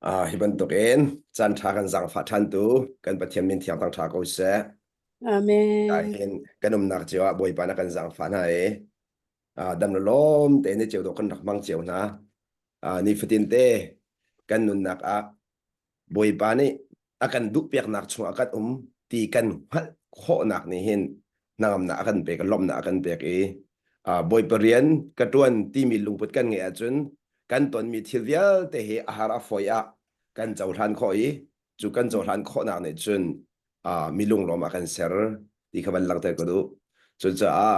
Ah, hi bantukin caan ṭha kan zaangfah ṭhantu kan Pathian min thiang thangṭha ko seh. Amen. Hin kan umnak cio ah Bawipa na kan zaangfah hna i ah, dam le lawm tein ni cio dawh kan rak hmang cio hna. Ah, nifatin te kan nunnak ah Bawipa nih a kan duhpiaknak chungah kan um ti kan hngalh khawhnak nih hin hnangamnak a kan pek, lawmhnak a kan pek i Bawipa rian ka ṭuan timi lungput kan ngeih ahcun kan tonmi thil vialte hi a har a fawi ah kan cohlan khawh i cu kan cohlan khawhnak nih cun mi lunglawm a kan ser ti kha van langhter ka duh. Cucaah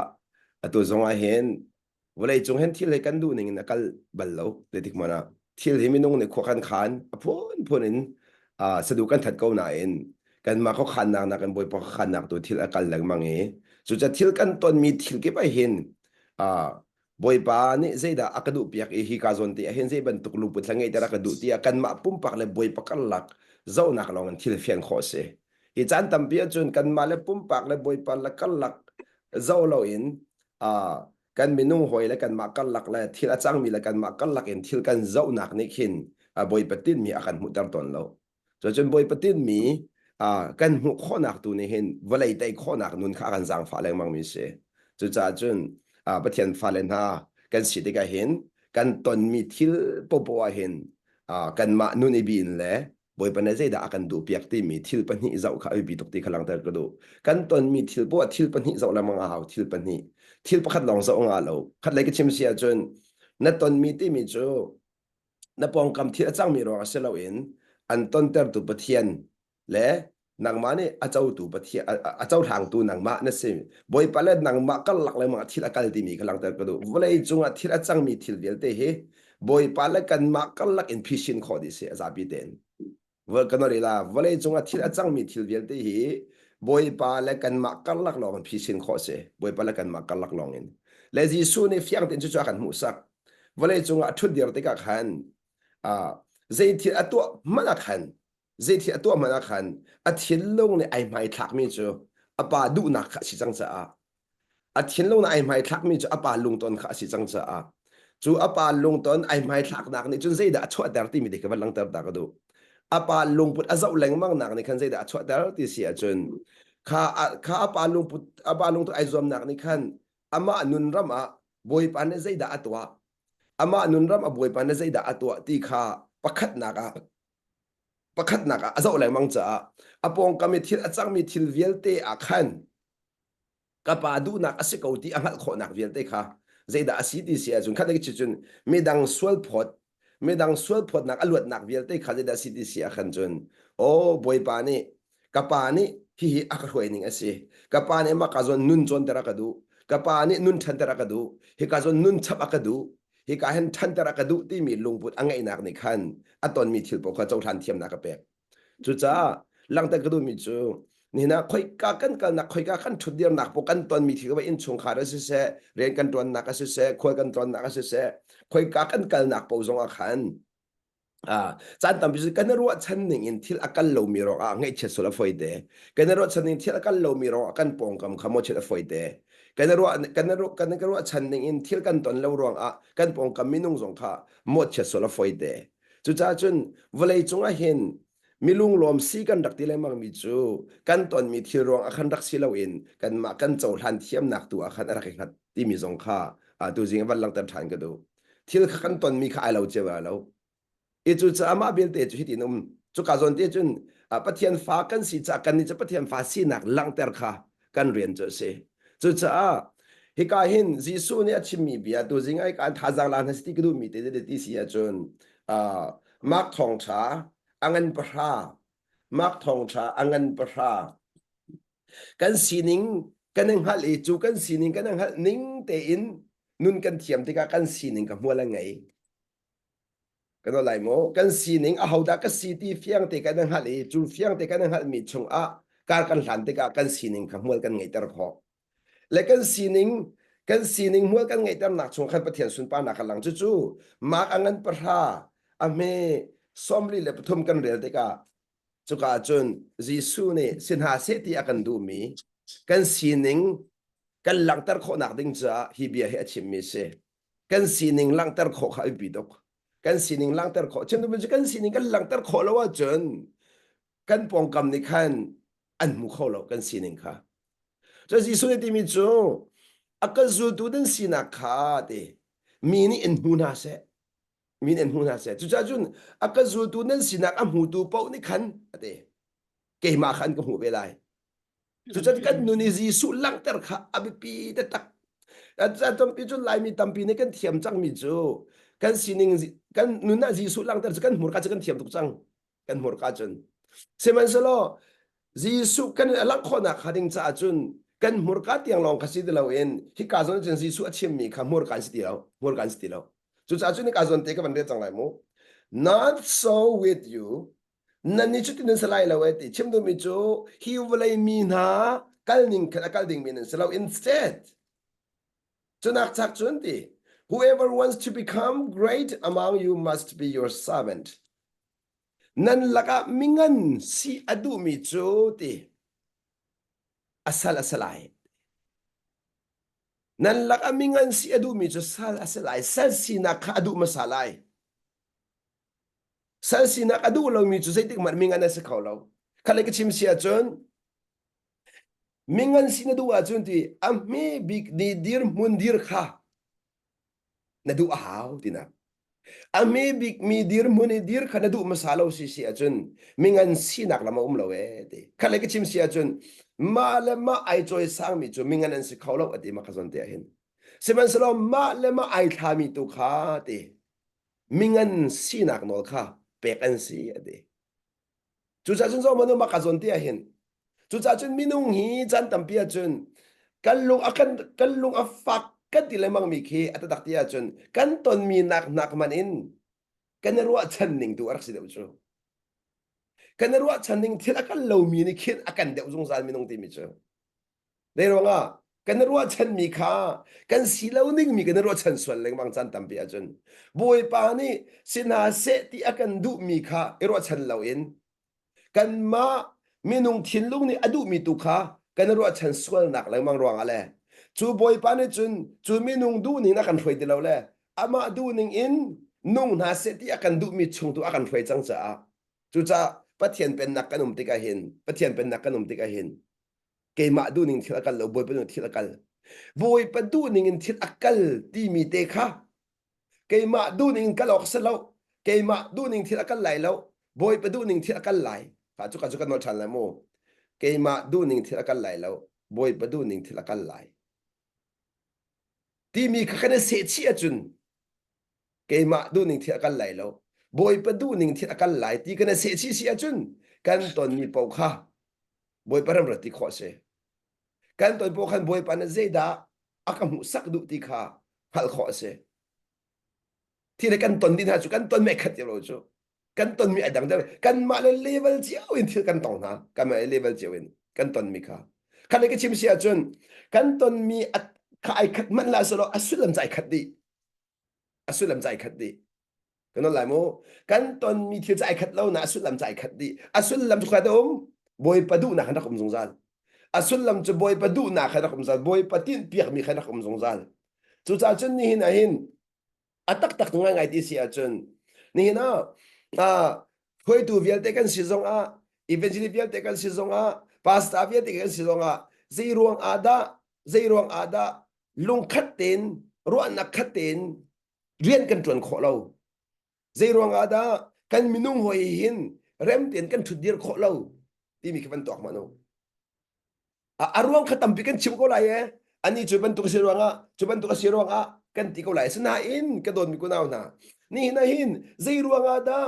atu zong ah hin vawleicung hin thil hi kan duh ning in a kal bal lo zeitik hmanh ah thil hi minung nih khua kan khan a phunphun in uh, sadu kan that ko nain kanmah khuakhannak nakin bawipa khuakhannak tu thil a kal lengmang i cucaah thil kan tonmi thil kip ah hin uh, bawipa nih zeidah a ka duh piak i hi ka zawn te ah hin zei bantuk lungput thla ngeihter a ka duh tiah kanmah pumpak le bawipa karlak zohnak lawng in thil fian khawh a si hi caan tampi ahcun kanmah le pumpak le bawipa le karlak zoh loin uh, kan minung hawi le kanmah karlak le thil a cangmi le kanmah karlak in thil kan zohnak nih khin Bawipa tinhmi a kan hmuhter tawn lo. Cucun Bawipa tinhmi kan hmuh khawhnak tu nih hin vawlei tei khawhnak nun kha a kan zaangfah lengmang mi si. Cucaah cun Pathian fale hna kan si tikah hin kan tonmi thil popoh ah hin kanmah nun i bi in le Bawipa nih zeidah a kan duhpiak timi thil pahnih zoh kha a biapi tuk ti kha langhter ka duh. Kan tonmi thil poah thil pahnih zoh lengmang a hau, thil pahnih. Thil pakhat lawng zoh nga lo. Khatlei ka chim si ahcun na tonmi timi cu na pawngkam thil a cangmi ruang ah si loin an tontertu Pathian le nangmah nih a cotu Pathian a cohlangtu nangmah na si. Bawipa le nangmah karlak lengmang ah thil a kal timi kha langhter ka duh. Vawlei cungah thil a cangmi thil vialte hi Bawipa le kanmah karlak in phisin khawh dih si a zapi tein. Kan la vawlei cungah thil a cangmi thil vialte hi Bawipa le kanmah karlak lawng in phisin khawh si. Bawipa le kanmah karlak lawng in. Le Jesuh nih fiang tein cucu a kan hmuhsak. Vawlei cungah a ṭhut dir tikah khan zei thil a tuah hmanh ah khan zei thil a tuah hmanh ah khan a thinlung nih ai hmaithlakmi cu a pa duhnak kha a si cang caah a thinlung nih ai hmaithlakmi cu a pa lungton kha a si cang caah cu a pa lungton ai hmaithlaknak nih cun zeidah a chuahter timi te kha van langhter ta ka duh a pa lungput a zoh lengmang nak nih khan zeidah a chuahter ti si ahcun kha kha a pa lungput a pa lungput ai zuamnak nih khan amah nun ram ah Bawipa nih zeidah a tuah amah nun ram a Bawipa nih zeidah a tuah ti kha pakhatnak ah pakhatnak ah a zoh lengmang caah a pawngkam i thil a cangmi thil vialte ah khan ka pa duhnak a si ko ti a hngalh khawhnak vialte kha zeidah a si ti si ahcun khat ci cun midang sual phawt midang sual phawtnak a luatnak vialte kha zeidah a si ti si ah khan cun aw bawipa nih ka pa nih hihi a ka hruai ning a si ka pa nih mah ka zawn nun cawnter a ka duh ka pa nih nun ṭhanter a ka duh hika zawn nun chap a ka duh hika hin ṭhanter a ka duh timi lungput a ngeihnak nih khan a tonmi thil paoh kha cohlan thiamnak a pek. Cucaah langhter ka duhmi cu nihin ah khoika kan kalnak khoika kan ṭhutdirnak paoh kan tonmi thil va innchungkhar a siseh rian kan ṭuannak a siseh khual kan tlawnnak a siseh khoika kan kalnak paoh zong ah khan Ah, caan tampi cu kan i ruahchan ning in thil a kal lomi ruangah ngaihchiat sual a fawi te. Kan i ruahchan ning thil a kal lomi ruangah kan pawngkam kha mawhchiat a fawi te. Kan i ruah kan i ruah kan i ruahchan ning in thil kan ton lo ruangah kan pawngkam minung zong kha mawhchiat sual a fawi te. Cucaah cun vawlei cungah hin milunglawm si kan rak ti lengmang mi cu kan tonmi thil ruangah khan rak si loin kanmah kan cohlan thiamnak tu ah khan a rak i hngat timi zong kha tuzing van langhter ṭhan ka duh. Thil kha kan tonmi kha ai lo cio lo. I cucaah mah vialte cu hitin um. Cuka zawn te cun Pathian fa kan si caah kannih cu Pathian fa sinak langhter kha kan rian cu a si. Cucaah hika hin Jesuh nih a chimmi bia tuzing ai kaan thazaang la hna si ti ka duhmi te ti si ahcun Mark thawngṭha a ngan pahra Mark thawngṭha a ngan pahra kan sining kan i hngalh i cu kan sining kan i hngalh ning tein nun kan thiam tikah kan sining ka hmual a ngei. Kan lai maw? Kan sining ahodah ka si ti fiang te kan hngalh i cu fiang te kan hngalhmi chungah kar kan hlan tikah kan sining kha hmual kan ngeihter khawh. Le kan sining kan sining hmual kan ngeihternak chung khan Pathian sunparnak a lang. Cucu Mark a ngan pahra a hme 43 kan rel tikah cuka cun Jesuh nih si hna seh ti a kan duhmi kan sining kan langhter khawhnak ding caah hi bia hi a chimmi si. Kan sining langhter khawh kha a biapi tuk. Kan sining langhter khawh. Chim duhmi cu kan sining kan langhter khawh lo ahcun kan pawngkam nih khan an hmu kho lo kan sining kha. Cun Jesuh nih timi cu a kan zultu nan sinak kha ti mi nih in hmu hna seh. Mi nih in hmu hna seh. Cucaah cun a kan zultu nan sinak a hmutu paoh nih khan a ti keimah kha an ka hmuh ve lai. Cucun kan nun i Jesuh langhter kha a biapi taktak. Caan tampi cu Laimi tampi nih kan thiam cangmi cu kan sining kan nun ah Jesuh langhter cu kan hmurka cu kan thiam tuk cang. Kan hmurka cun. Sihmanhsehlaw Jesuh kan a langh khawhnak hnga ding caah cun kan hmurka tiang lawng kha si ti loin hika zawn cun Jesuh a chimmi kha hmurka an si ti lo. Hmurka an si ti lo. Cucaah cun hika zawn te ka van rel cang lai mu. Not so with you. Nan nih cutin nan si lai lo e ti chim duhmi cu hi vawlei mi hna kal ning khan a kal dingmi nan si lo. Instead, cunak chak cun ti whoever wants to become great among you must be your servant. Nan lakah mingan si a duhmi cu ti a sal a si lai. Nan lakah mingan si a duhmi cu sal a si lai. Sal sinak kha a duh hmasa lai. Sal sinak a duh lomi cu zeitik hmanh mingan a si kho lo. Khalei ka chim si ahcun mingan si na duh ahcun ti a hme bik ni dirhmun dir kha na duh a hau tinak. A hme bik mi dirhmun i dir kha na duh hmasa lo si si ahcun mingan sinak lam a um lo ee ti. Khalei ka chim si ahcun mah le mah ai cawi sangmi cu mingan an si kho lo a ti ma kha zawn te ah hin. Sihmanhsehlaw mah le mah ai thlami tu kha ti mingan sinak nawl kha pek an si a ti. Cucaah cun zohmanh u mah ka zawn te ah hin cucaah cun minung hi caan tampi ahcun kan lung a kan kan lung a fak kan ti lengmang mi khi a taktak ti ahcun kan tonmi nak nak man in kan i ruahchan ning tu a rak si deuh cu. Kan i ruahchan ning thil a kal lomi nih khin a kan deuh zungzal minung timi cu. Zeiruangah kan i ruahchanmi kha kan si lo ningmi kan i ruahchan sual lengmang caan tampi ahcun Bawipa nih si hna seh ti a kan duhmi kha i ruahchan loin kanmah minung thinlung nih a duhmi tu kha kan i ruahchan sualnak lengmang ruangah le cu Bawipa nih cun cu minung duhning a kan hruai ti lo le amah duhning in nung hna seh ti a kan duhmi chung tu a kan hruai cang caah cucaah Pathian pennak kan um tikah hin Pathian pennak kan um tikah hin keimah duhning thil a kal lo bawipa duhning thil a kal bawipa duhning in thil a kal timi te kha keimah duhning in kal awk si lo keimah duhning thil a kal lai lo bawipa duhning thil a kal lai kha cu ka cu kan nawl ṭhan lai mu keimah duhning thil a kal lai lo bawipa duhning thil a kal lai timi kha kan i sehchih ahcun keimah duhning thil a kal lai lo bawipa duhning thil a kal lai ti kan i sehchih si ahcun kan tonmi paoh kha Bawipa ram rat ti khawh a si. Kan ton paoh khan Bawipa nih zeidah a ka hmuhsak duh ti kha hngalh khawh a si. Thi le kan ton ding hna cu kan ton mei khat lo cu. Kan tonmi a dang deuh. Kanmah le level cio in thil kan tong hna. Kanmah le level cio in kan tonmi kha. Khat le ka chim si ahcun kan tonmi kha ai khat hmanh la selaw a sullam cu ai khat dih. A sullam cu ai khat dih. Kan on lai mu. Kan tonmi thil cu ai khat lo na a sullam cu ai khat dih. A sullam cu kha um Bawipa duhnak khan rak um zungzal. A sullam cu Bawipa duhnak khan rak um zungzal. Bawipa tinhpiakmi khan rak um zungzal. Cucaah cun nihin ah hin a taktak ngaingai ti si ahcun nihin ah ah hruaitu vialte kan si zong ah evangelist vialte kan si zong ah pastor vialte kan si zong ah zei ruang ah dah zei ruang ah dah lungkhat tein ruahnak khat tein rian kan ṭuan khawh lo zei ruangah dah kan minung hawi hin rem tein kan ṭhutdir khawh lo timi khi van tuak hmanh u a ruang kha tampi kan chim ko lai e ani cu bantuk a si ruangah cu bantuk a si ruangah kan ti ko lai asinain ka dawtmi kunau hna nihin ah hin zei ruangah dah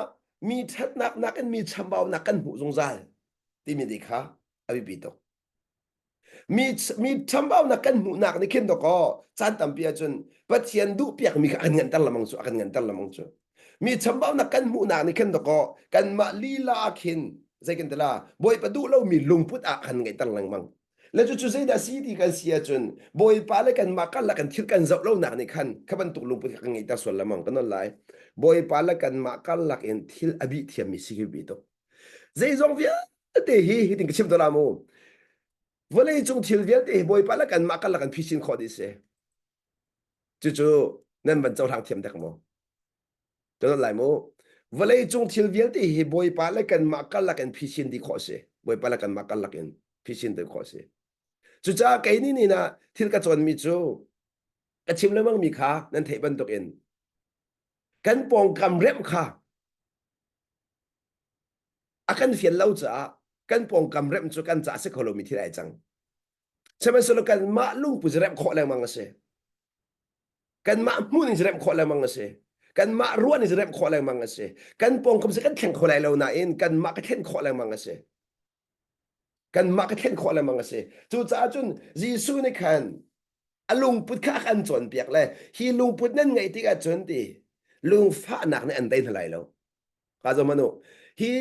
mi ṭhatnak nakin mi chambaunak kan hmuh zungzal timi te kha a biapi tuk Mi, mi chambaunak kan hmuhnak nih khin dawkaw caan tampi ahcun Pathian duhpiakmi kha a kan nganter lamang cu a kan nganter lamang cu. Mi chambaunak kan hmuhnak nih khin dawkaw kanmah lila ah khin zei kan ti la Bawipa duh lomi lungput ah kan ngeihter lengmang. Le cucu zeidah si ti kan si ahcun Bawipa le kanmah karlak kan thil kan zoh lonak nih khan kha bantuk lungput kha kan ngeihter sual lamang kan on lai. Bawipa le kanmah karlak in thil a bih thiammi si khi bi tuk. Zeizong vialte hi hitin ka chim to la mu. Vawlei cung thil vialte hi Bawipa le kanmah karlak in phisin khawh dih si. Cucu nan van cohlang thiam dek maw? Kan lai mu. Vawlei cung thil vialte hi Bawipa le kanmah karlak in phisin dih khawh si. Bawipa le kanmah karlak in phisin dih khawh si. Cucaah kei nih nih na thil ka cawnmi cu ka chim lengmang mi kha nan theih bantuk in kan pawngkam remh kha a kan fian lo caah kan pawngkam remh cu kan caah si kho lomi thil ai cang. Sihmanhsehlaw kanmah lungput remh khawh lengmang a si. Kanmah hmuh ning remh khawh lengmang a si. Kanmah ruah ning remh khawh lengmang a si. Kan pawngkam si kan thleng kho lai lo nain kanmah ka thlen khawh lengmang a si. Kanmah ka thlen khawh lengmang a si. Cucaah cun Jesuh nih khan a lungput kha a kan cawnpiak le hi lungput nan ngeih tikah cun ti lungfahnak nih an tei hna lai lo. Ka zo manu. Hi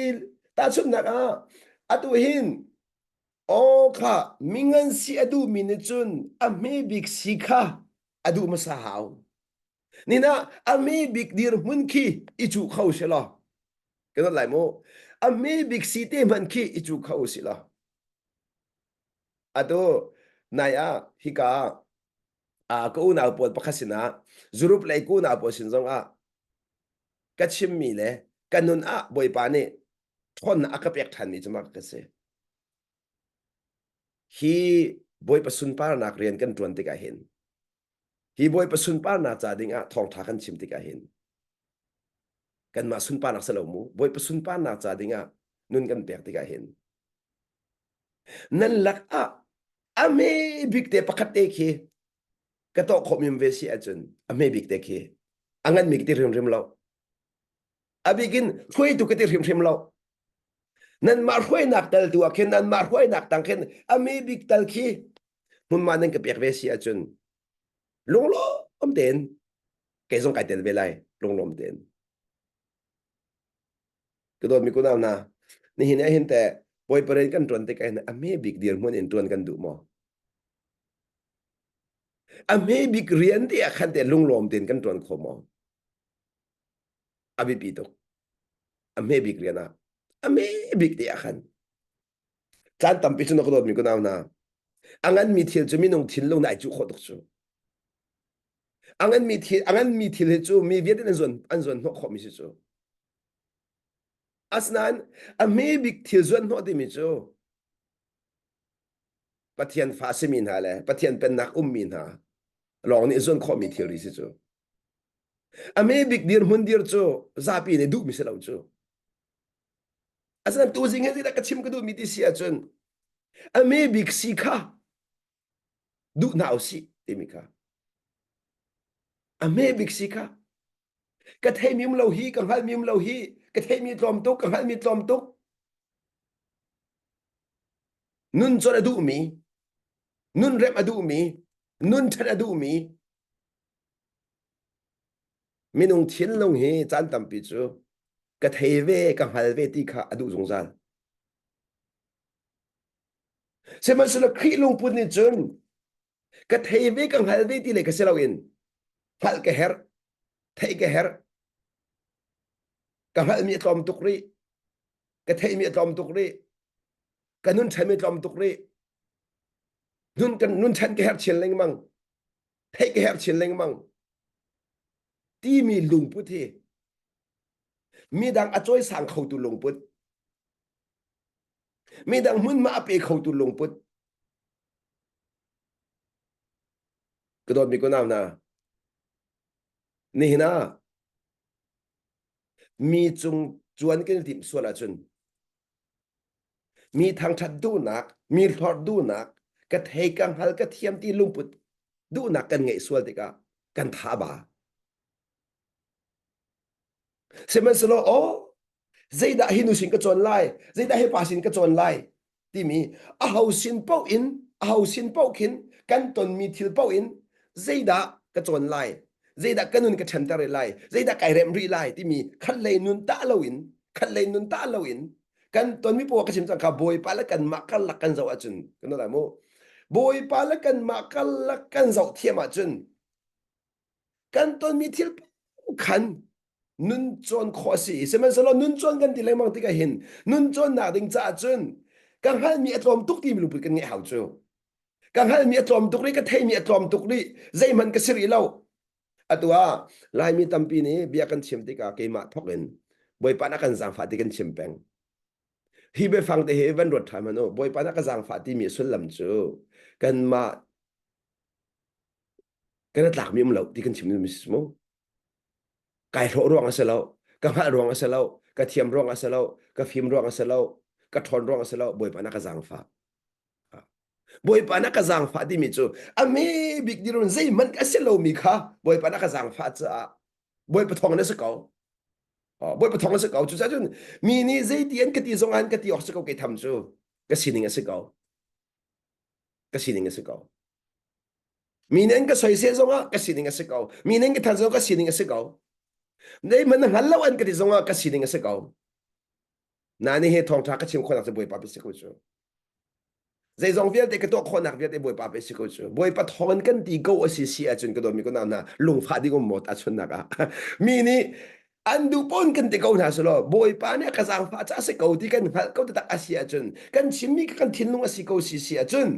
tahchunhnak ah atu hin Aw kha mingan si a duhmi nih cun a hme bik si kha a duh hmasa hau. Nina a hme bik dirhmun khi i cuh kho si law. Kan lai mu. A hme bik si te hmanh khi i cuh kho si law. Atu nai ah hika ah ka unau pawl pakhat sinah Zurup lei ka unau pawl sin zong ah ka chimmi le ka nun ah Bawipa nih ṭhawnnak a ka pek ṭhanmi cu mak ka si. Hi Bawipa sunparnak rian kan ṭuan tikah hin hi Bawipa sunparnak ca dingah thawngṭha kan chim tikah hin kanmah sunparnak si lo mu Bawipa sunparnak ca dingah nun kan pek tikah hin nan lakah a hme bik te pakhat te khi ka tawh khawh mi ve si ahcun a hme bik te khi a ngan mi ka ti hrimhrim lo a bikin hruaitu ka ti hrimhrim lo nanmah hruainak tal tu ah khin nanmah hruainak tang khin a mi bik tal khi hmunma nan ka pek ve si ahcun lunglawm tein kei zong kai tel ve lai lunglawm tein ka dawt mi kunau hna nihin ah hin teh bawipa rian kan tuan tik ah hin a hme bik dirhmun in tuan kan duh maw a hme bik rian ti ah khan te lunglawm tein kan tuan kho maw a biapi tuk a hme bik rian ah a hme bik te ah khan caan tampi cu na ka dawtmi ka nau hna a nganmi thil cu minung thinlung na ai cuh khawh tuk cu a nganmi thil a nganmi thil hi cu mi vialte an zuan an zuan hnawh khawhmi si cu asinain a hme bik thil zuan hnawh timi cu Pathian fa simi hna le Pathian pennak ummi hna lawng nih zuan khawhmi thilri si cu A me bik dirhmun dir cu zapi nih duhmi si lo cu. Asinain tuzing hi zeidah ka chim ka duhmi ti si ahcun a me bik si kha duh hna usih timi kha. A me bik si kha ka theimi um lo hi ka hngalhmi um lo hi ka theimi tlawm tuk ka hngalhmi tlawm tuk nun cawn a duhmi nun remh a duhmi nun ṭhat a duhmi Minung thinlung hi caan tampi cu ka thei ve, ka hngal ve ti kha a duh zungzal. Sihmanhsehlaw Khrih lungput nih cun ka thei ve, ka hngal ve ti le ka si loin hngalh ka herh, theih ka herh. Ka hngalhmi a tlawm tuk rih. Ka theihmi a tlawm tuk rih. Ka nun ṭhanmi a tlawm tuk rih. Nun kan nun ṭhan ka herh chin lengmang. Theih ka herh chin lengmang timi lungput hi midang a cawisang khotu lungput midang hmunhma a pe khotu lungput ka dawtmi kunau hna nihin ah mi cung cuan kan timh sual ahcun Mi thangṭhat duhnak, mi hlorh duhnak, ka thei ka hngal ka thiam ti lungput duhnak kan ngeih sual tikah kan tha ba. Sihmanhsehlaw aw zeidah hi nu sin ka cawn lai, zeidah hi pa sin ka cawn lai timi aho sin paoh in aho sin paoh khin kan tonmi thil paoh in zeidah ka cawn lai, zeidah ka nun ka ṭhenter rih lai, zeidah kai remh rih lai timi khat lei nun tah loin khat lei nun tah loin kan tonmi poah ka chim cang kha bawipa le kanmah karlak kan zoh ahcun kan lai mu bawipa le kanmah karlak kan zoh thiam ahcun kan tonmi thil khan nun cawn khawh a si sihmanhsehlaw nun cawn kan ti lengmang tikah hin nun cawnnak ding caah cun ka hngalhmi a tlawm tuk timi lungput kan ngeih hau cu ka hngalhmi a tlawm tuk rih ka theihmi a tlawm tuk rih zeihmanh ka si rih lo. Atu ah Laimi tampi nih bia kan chim tikah keimah thawk in Bawipa na kan zaangfah ti kan chim peng. Hi biafang te hi van ruat ṭhan hmanh u. Bawipa na ka zaangfah timi sullam cu kanmah kan i tlakmi um lo ti kan chim mi si mu. Kai hlawh ruang a si lo, ka hngalh ruang a si lo, ka thiam ruang a si lo, ka fim ruang a si lo, ka ṭhawn ruang a si lo, Bawipa na ka zaangfah. Bawipa na ka zaangfah timi cu a hme bik dirhmun zeihmanh a si lomi kha Bawipa na ka zaangfah caah Bawipa thawng na si ko. Bawipa thawng na si ko. Cucaah cun mi nih zeiti an ka ti zong an ka ti awk si ko kei tham cu ka sining a si ko. Ka sining a si ko. Mi nih an ka soisel zongah ka sining a si ko. Mi nih an ka than zongah ka sining a si ko. Zeihmanh na hngal lo an ka ti zongah ka sining a si ko. Na nih hi thawngṭha ka chim khawhnak cu Bawipa pe si ko cu. Zeizong vialte ka tuah khawhnak vialte Bawipa pe si ko cu. Bawipa thawngin kan ti ko a si si ahcun ka dawtmi ko nau hna lungfah ding um maw tahchunhnak ah. Mi nih an duh pawn kan ti ko hna selaw Bawipa nih a ka zaangfah ca si ko ti kan hngalh ko taktak a si ahcun kan chimmi kan thinlung a si ko si si ahcun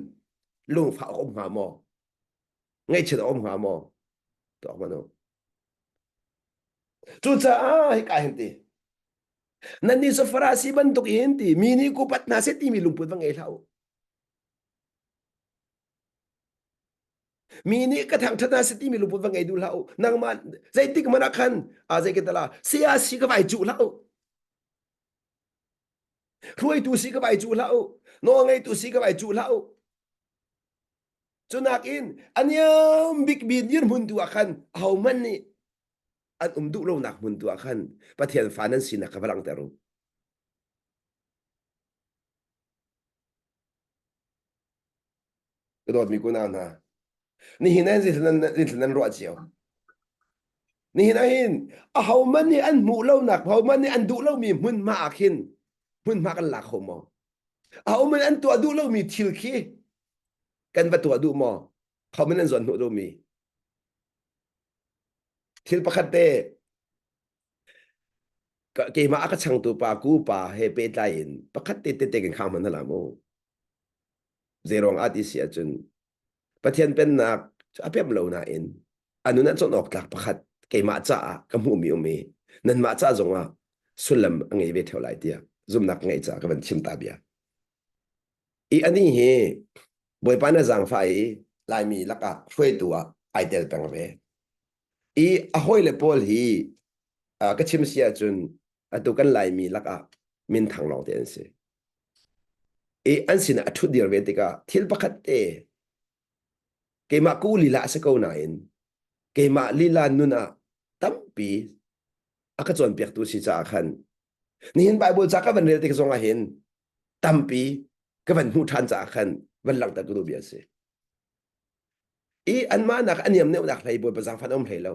lungfah a um hnga maw? Ngaihchiat a um hnga maw? Tuak hmanh u. Cucaah hika hin ti Nannih cu Farasi bantuk in ti mi nih kupat hna seh timi lungput va ngei hlah u. Mi nih ka thangṭhat hna seh timi lungput va ngei duh hlah u. Nangmah zeitik hmanh ah khan a zei ka tala saya si ka vai cuh hlah u. Hruaitu si ka vai cuh hlah u. Nawlngeitu si ka vai cuh hlah u. Cunak in a niam bikmi dirhmun tu ah khan ahohmanh nih an um duh lonak hmun tu ah khan Pathian fa nan sinak kha va langhter u. Ka dawtmi kunau hna, nihin ah zeitin nan ruah cio? Nihin ah hin ahohmanh nih an hmuh lonak, ahohmanh nih an duh lomi hmunhma ah khin hmunhma kan lak kho maw? Ahohmanh an tuah duh lomi thil khi kan va tuah duh maw? Ahohmanh an zuan hnawh lomi? Thil pakhat te keimah a ka changtu pa ku pa he pehtlai in pakhat te tete kan khang hmanh hna mu. Zeiruang ah ti si ahcun Pathian pennak cu a pem lo nain a nun ah cawn awk tlak pakhat keimah caah ka hmuhmi um i nanmah ca zongah sullam a ngei ve theo lai tiah zumhnak ka ngeih caah ka van chim ta bia. I anih hi Bawipa na zaangfah i Laimi lakah hruaitu ah ai tel peng ve. I a hawile pawl hi uh, ka chim si ahcun atu kan Laimi lakah minthang lawng te an si. I an sinah a ṭhut dir ve tikah thil pakhat te keimah ku lila a si ko nain keimah lila nun ah tampi a ka cawnpiaktu si caah khan nihin Bible ca ka van rel tik zong ah hin tampi ka van hmuh ṭhan caah khan van langhter ka duh bia a si. I anmah nak a niam deuhnak hlei Bawipa zaangfah na um hlei lo.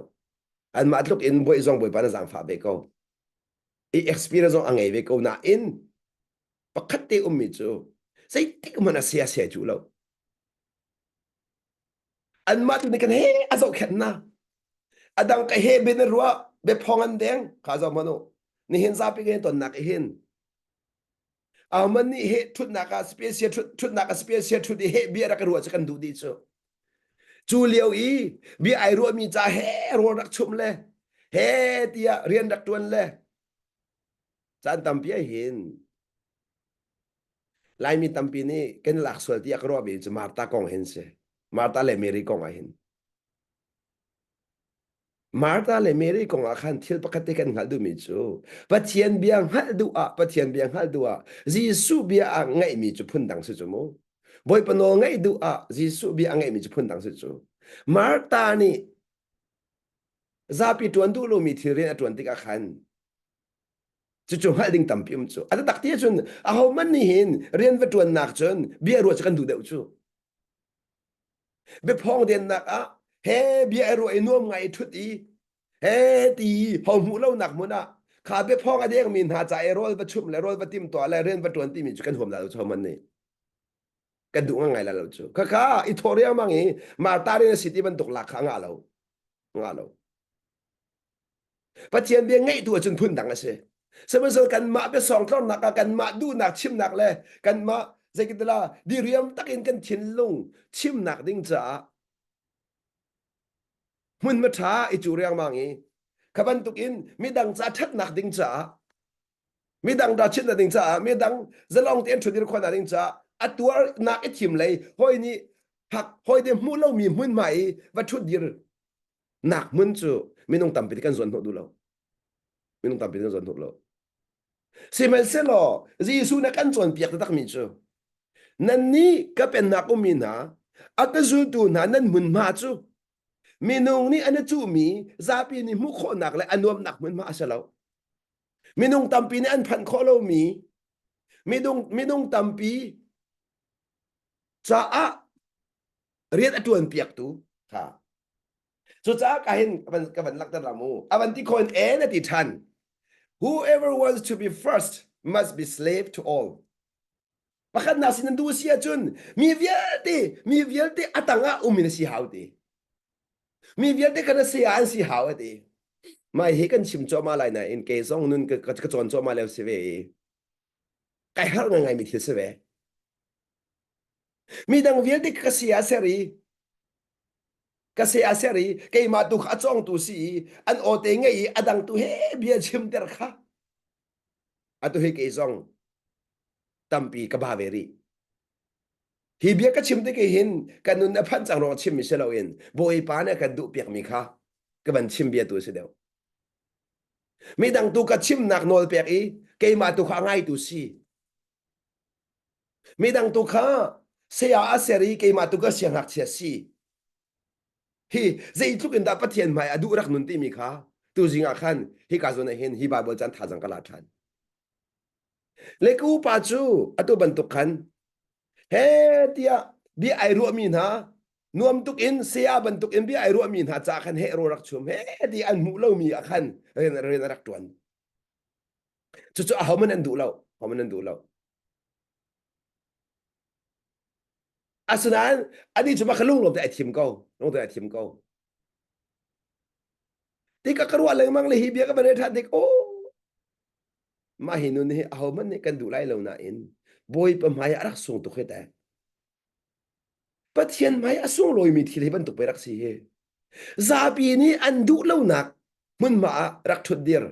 Anmah tluk in bawi zong Bawipa na zaangfah ve ko. I experience zong a ngei ve ko nain pakhat te ummi cu zeitik hmanh a sia sia cu lo. Anmah tu nih kan he a zohkhenh na. A dang ka he bin ruah biaphong an deng kha zoh hmanh u. Nihin zapi kan tonnak i hin Ahohmanh nih he ṭhutnak ah special ṭhutnak ah special ṭhut i he bia rak i ruah cu kan duh dih cu. Cu lio i bia ai ruahmi ca he rawl rak chumh le he tiah rian rak ṭuan le caan tampi ah hin Laimi tampi nih kan lak sual tiah ka ruahmi cu Martha kong hin si. Martha le Mary kong ah hin. Martha le Mary kong ah khan thil pakhat te kan hngalh duhmi cu Pathian bia hngalh duh ah Pathian bia hngalh duh ah Jesuh bia ah ngaihmi cu phundang si cu mu. Bawipa nawl ngaih duh ah Jesuh bia a ngaihmi cu phundang si cu. Martha nih zapi ṭuan duh lomi thil rian a ṭuan tikah khan cucu hngalh ding tampi um cu. A tak ti ahcun ahohmanh nih hin rian va ṭuannak cun bia ruah cu kan duh deuh cu. Biaphawng dennak ah he bia i ruah i nuam ngai i ṭhut i he ti ho hmuh lonak hmun ah kha biaphawng a dengmi hna ca i rawl va chumh le rawl va timtuah le rian va ṭuan timi cu kan huam la lo cho man nih kan duh ngai la lo cu khakha i thawh riangmang i Martha rian a si ti bantuk lak kha ngah lo ngah lo Pathian bia ngaih tu ahcun phun dang a si. Sihmanhsehlaw kanmah biasawng tlornak ah kanmah duhnak chimnak le kanmah zeikitala diriam takin kan thinlung chimnak ding caah Hmun ma ṭha i cu riangmang i kha bantukin midang ca ṭhatnak ding caah midang da chinnak ding caah midang zalong tein ṭhudir khawhnak ding caah a tuarnak i thim lei hawi nih hak hawi te hmuh lomi hmunhma i va ṭhutdir nak hmun cu minung tampi kan zuan hnawh duh lo minung tampi kan zuan hnawh lo sihmanhsehlaw Jesuh na kan cawnpiak taktakmi cu nannih ka pennak ummi hna a ka zultu hna nan hmunhma cu minung nih an i cuhmi zapi nih hmuh khawhnak le a nuamnak hmunhma a si lo Minung tampi nih an phanh khawh lomi minung minung tampi caah rian a ṭuan piaktu kha cucaah ka hin ka van ka van langhter la mu a van ti khawn en a ti ṭhan whoever wants to be first must be slave to all pakhatnak sin an duh si ahcun mi vialte mi vialte a tangah um in a si hau ti Mi vialte kan si ah an si hau a ti. Mai hi kan chim cuahmah lai nain kei zong nun ka, ka, ka cawn cuahmah lio si ve i kai harh ngai mi thil si ve. Mi dang vialte ka si ah ser i ka si ah ser i keimah tu kha a cawngtu si i an aw te ngei i a dang tu he bia chimter kha atu hi kei zong tampi ka ba ve rih. Hi bia ka chim tik hin kan nun a phanh cang ruang chimmi si loin Bawipa nih a kan duh piakmi kha ka van chim bia tu a si deuh. Midang tu ka chimnak nawl pek i keimah tu kha a ngaitu si. Midang tu kha saya a ser i keimah tu ka siangngakchia si. Hi zeitluk in dah Pathian hmai a duh rak nun timi kha tuzing ah khan hika zawn ah hin hi Bible caan thazang ka la ṭhan. Le ka upa cu atu bantuk khan he tiah bia ai ruahmi hna nuam tuk in saya bantuk in bia ai ruahmi hna ca khan he ro rak chum he ti an hmuh lomi ah khan rian rian a rak ṭuan. Cucu ahohmanh an duh lo, ahohmanh an duh lo. Asinain anih cu mah kha lunglawm te ai thim ko, lung te ai thim ko. Tikah ka ruah lengmang le hi bia ka van rel ṭhan tik, oh Mah hi nun hi ahohmanh nih kan duh lai lo nain Bawipa hmai ah a rak sung tuk hi teh. Pathian hmai a sunglawimi thil hi bantuk pei rak si hi. Zapi nih an duh lonak hmunhma ah rak ṭhut dir.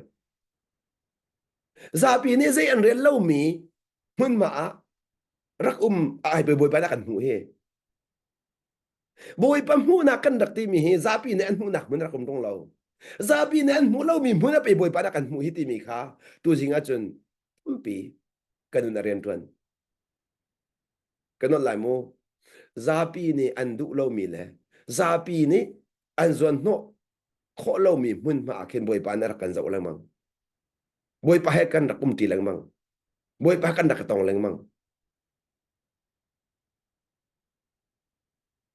Zapi nih zei an rel lomi hmunhma ah rak um ai Bawipa dah kan hmuh hi. Bawipa hmuhnak kan rak timi hi zapi nih an hmuhnak hmun rak um ṭung lo. Zapi nih an hmuh lomi hmun a pe Bawipa dah kan hmuh hi timi kha tuzing ahcun tampi kan nun a rianṭuan. Ka nolh lai mu. Zapi nih an duh lomi le zapi nih an zuanhnawh khawh lomi hmunhma ah khin Bawipa nih a rak kan zoh lengmang. Bawipa he kan rak umṭi lengmang. Bawipa kan rak tong lengmang.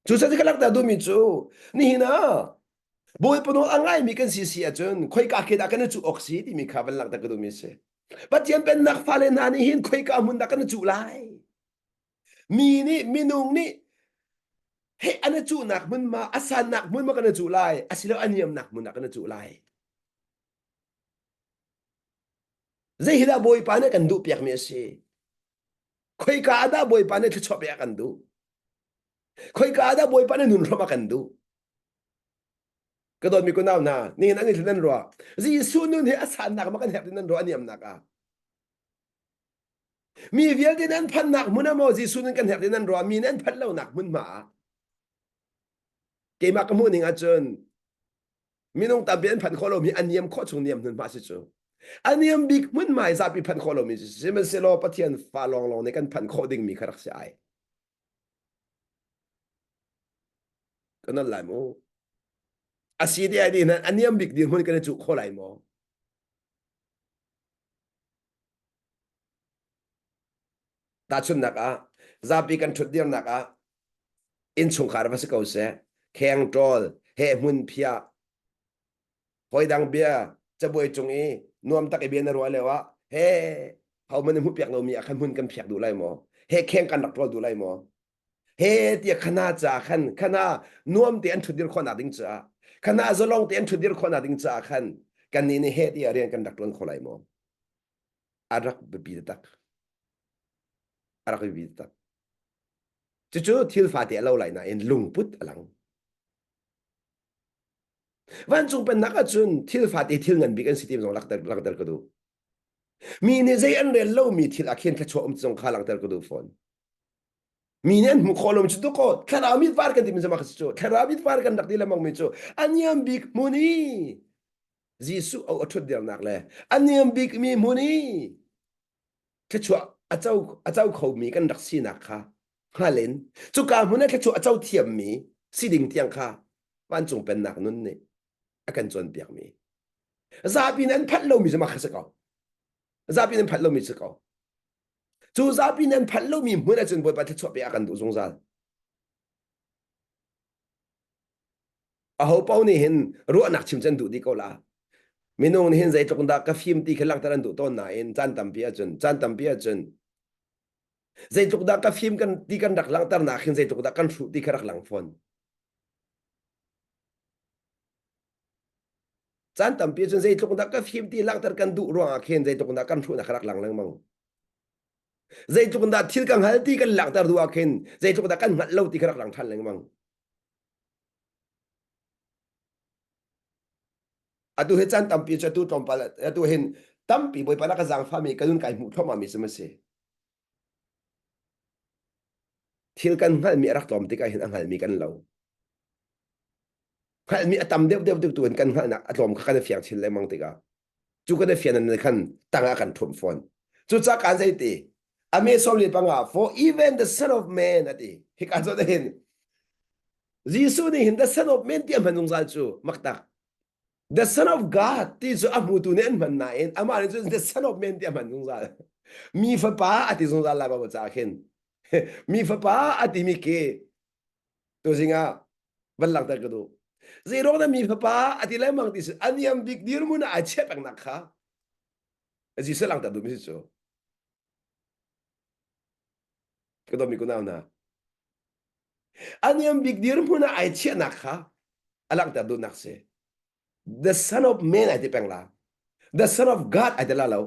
Cucaah ka langhter duhmi cu nihin ah Bawipa nawl a ngaimi kan si si ahcun khoika khi dah kan i cuh awk si timi kha van langhter ka duhmi a si. Pathian pennak fale hna nih hin khoika hmun dah kan i cuh lai? Mi nih minung nih he an i cuhnak hmun ma a sannak hmun ma kan i cuh lai asilo a niamnak hmun ah kan i cuh lai. Zei hi dah Bawipa nih kan duh piakmi a si? Khoika ah dah Bawipa nih thluachuah pek a kan duh? Khoika ah dah Bawipa nih nun hram a kan duh? Ka dawtmi kunau hna, nihin an i nan ruah. Jesuh nun hi a sannak ma kan herh nan ruah a niamnak ah. Mi vialte nan phannak hmun ah maw Jesuh nun kan herh nan ruah mi nan phanh lonak hmun ma ah. Keimah ka hmuh ning ahcun minung tampi an phanh khawh lomi a niam khawh chung niam hmunhma si cu a niam bik hmunhma i zapi phanh khawh lomi si sihmanhsehlaw Pathian fa lawnglawng nih kan phanh khawh dingmi kha rak si ai kan nol lai mu a si ti ai ni a niam bik dirhmun kan i cuh kho lai maw Tahchunhnak ah, zapi kan ṭhutdirnak ah innchungkhar va si ko seh, kheng ṭawl, he hmun phiah, hawidang bia cabuai cung i nuam tak i bia na ruah lio ah he hohmanh nih hmuhpiak lomi ah khan hmun kan phiak duh lai maw? He kheng kan rak ṭawl duh lai maw? He tiah khana caah khan khana nuam te an ṭhutdir khawhnak ding caah khana zalong te an ṭhutdir khawhnak ding caah khan kannih nih he tiah rian kan rak ṭuan kho lai maw? A rak biapi taktak. A rak biapi taktak. Cucu thil fate a lo lai nain lungput a lang. Vancung pennak ahcun thil fate thil ngan bik an si ti zong langhter langhter ka duh. Mi nih zei an rel lomi thil ah khin thluachuah um zong kha langhter ka duh fawn. Mi nih an hmuh khawh lomi cu dawkaw thlarau mit var kan timi zama cu thlarau mit var kan rak ti lengmang mi cu a niam bik hmun i Jesuh a ṭhut dirnak le a niam bik mi hmun i thluachuah a co a co khomi kan rak sinak kha hngal in cuka hmun ah thluachuah a co thiammi si ding tiang kha vancung pennak nun nih a kan cawnpiakmi zapi in an phanh lomi cu mah kha si ko zapi in an phanh lomi si ko cu zapi in an phanh lomi hmun ahcun Bawipa thluachuah pe a kan duh zungzal Aho paoh nih hin ruahnak chim cu an duh dih ko la. Minung nih hin zeitluk dah ka fim ti khi langhter an duh tawn nain caan tampi ahcun caan tampi ahcun zeitluk dah ka fim kan ti kan rak langhter nak hin zeitluk dah kan hruh ti kha rak lang fawn. Caan tampi ahcun zeitluk dah ka fim ti langhter kan duh ruangah khin zeitluk dah kan hruhnak kha rak lang lengmang. Zeitluk dah thil ka hngal ti kan langhter duh ah khin zeitluk dah kan hngalh lo ti kha rak lang ṭhan lengmang. Atu hi caan tampi cu atu tlawmpal atu hin tampi Bawipa na ka zaangfahmi ka nun kai hmuh thluahmah mi cu ma si. Thil kan hngalhmi a rak tlawm tikah hin a hngalmi kan lo. Hngalhmi a tam deuh deuh deuh tu in kan hngalhnak a tlawm kha kan i fiang chin lengmang tikah cu kan i fian in khan tang ah kan ṭhumh fawn. Cucaah kaan zei ti ame 15 for even the son of man ati hika zawn hin Jesuh nih hin the son of man ti a hman zungzal cu maktak the son of God ti cu a hmutu nih an hman nain amah nih cun the son of man ti a hman zungzal mi fapa a ti zungzal lai Bible caah khin mi fapa a timi khi tuzing ah van langhter ka duh zeiruang dah mi fapa a ti lengmang ti a niam bik dirhmun ah ai chiah pengnak kha Jesuh langhter duhmi si cu ka dawtmi kunau hna a niam bik dirhmun ah ai chiahnak kha a langhter duhnak si the son of man ai ti peng la the son of God ai ti la lo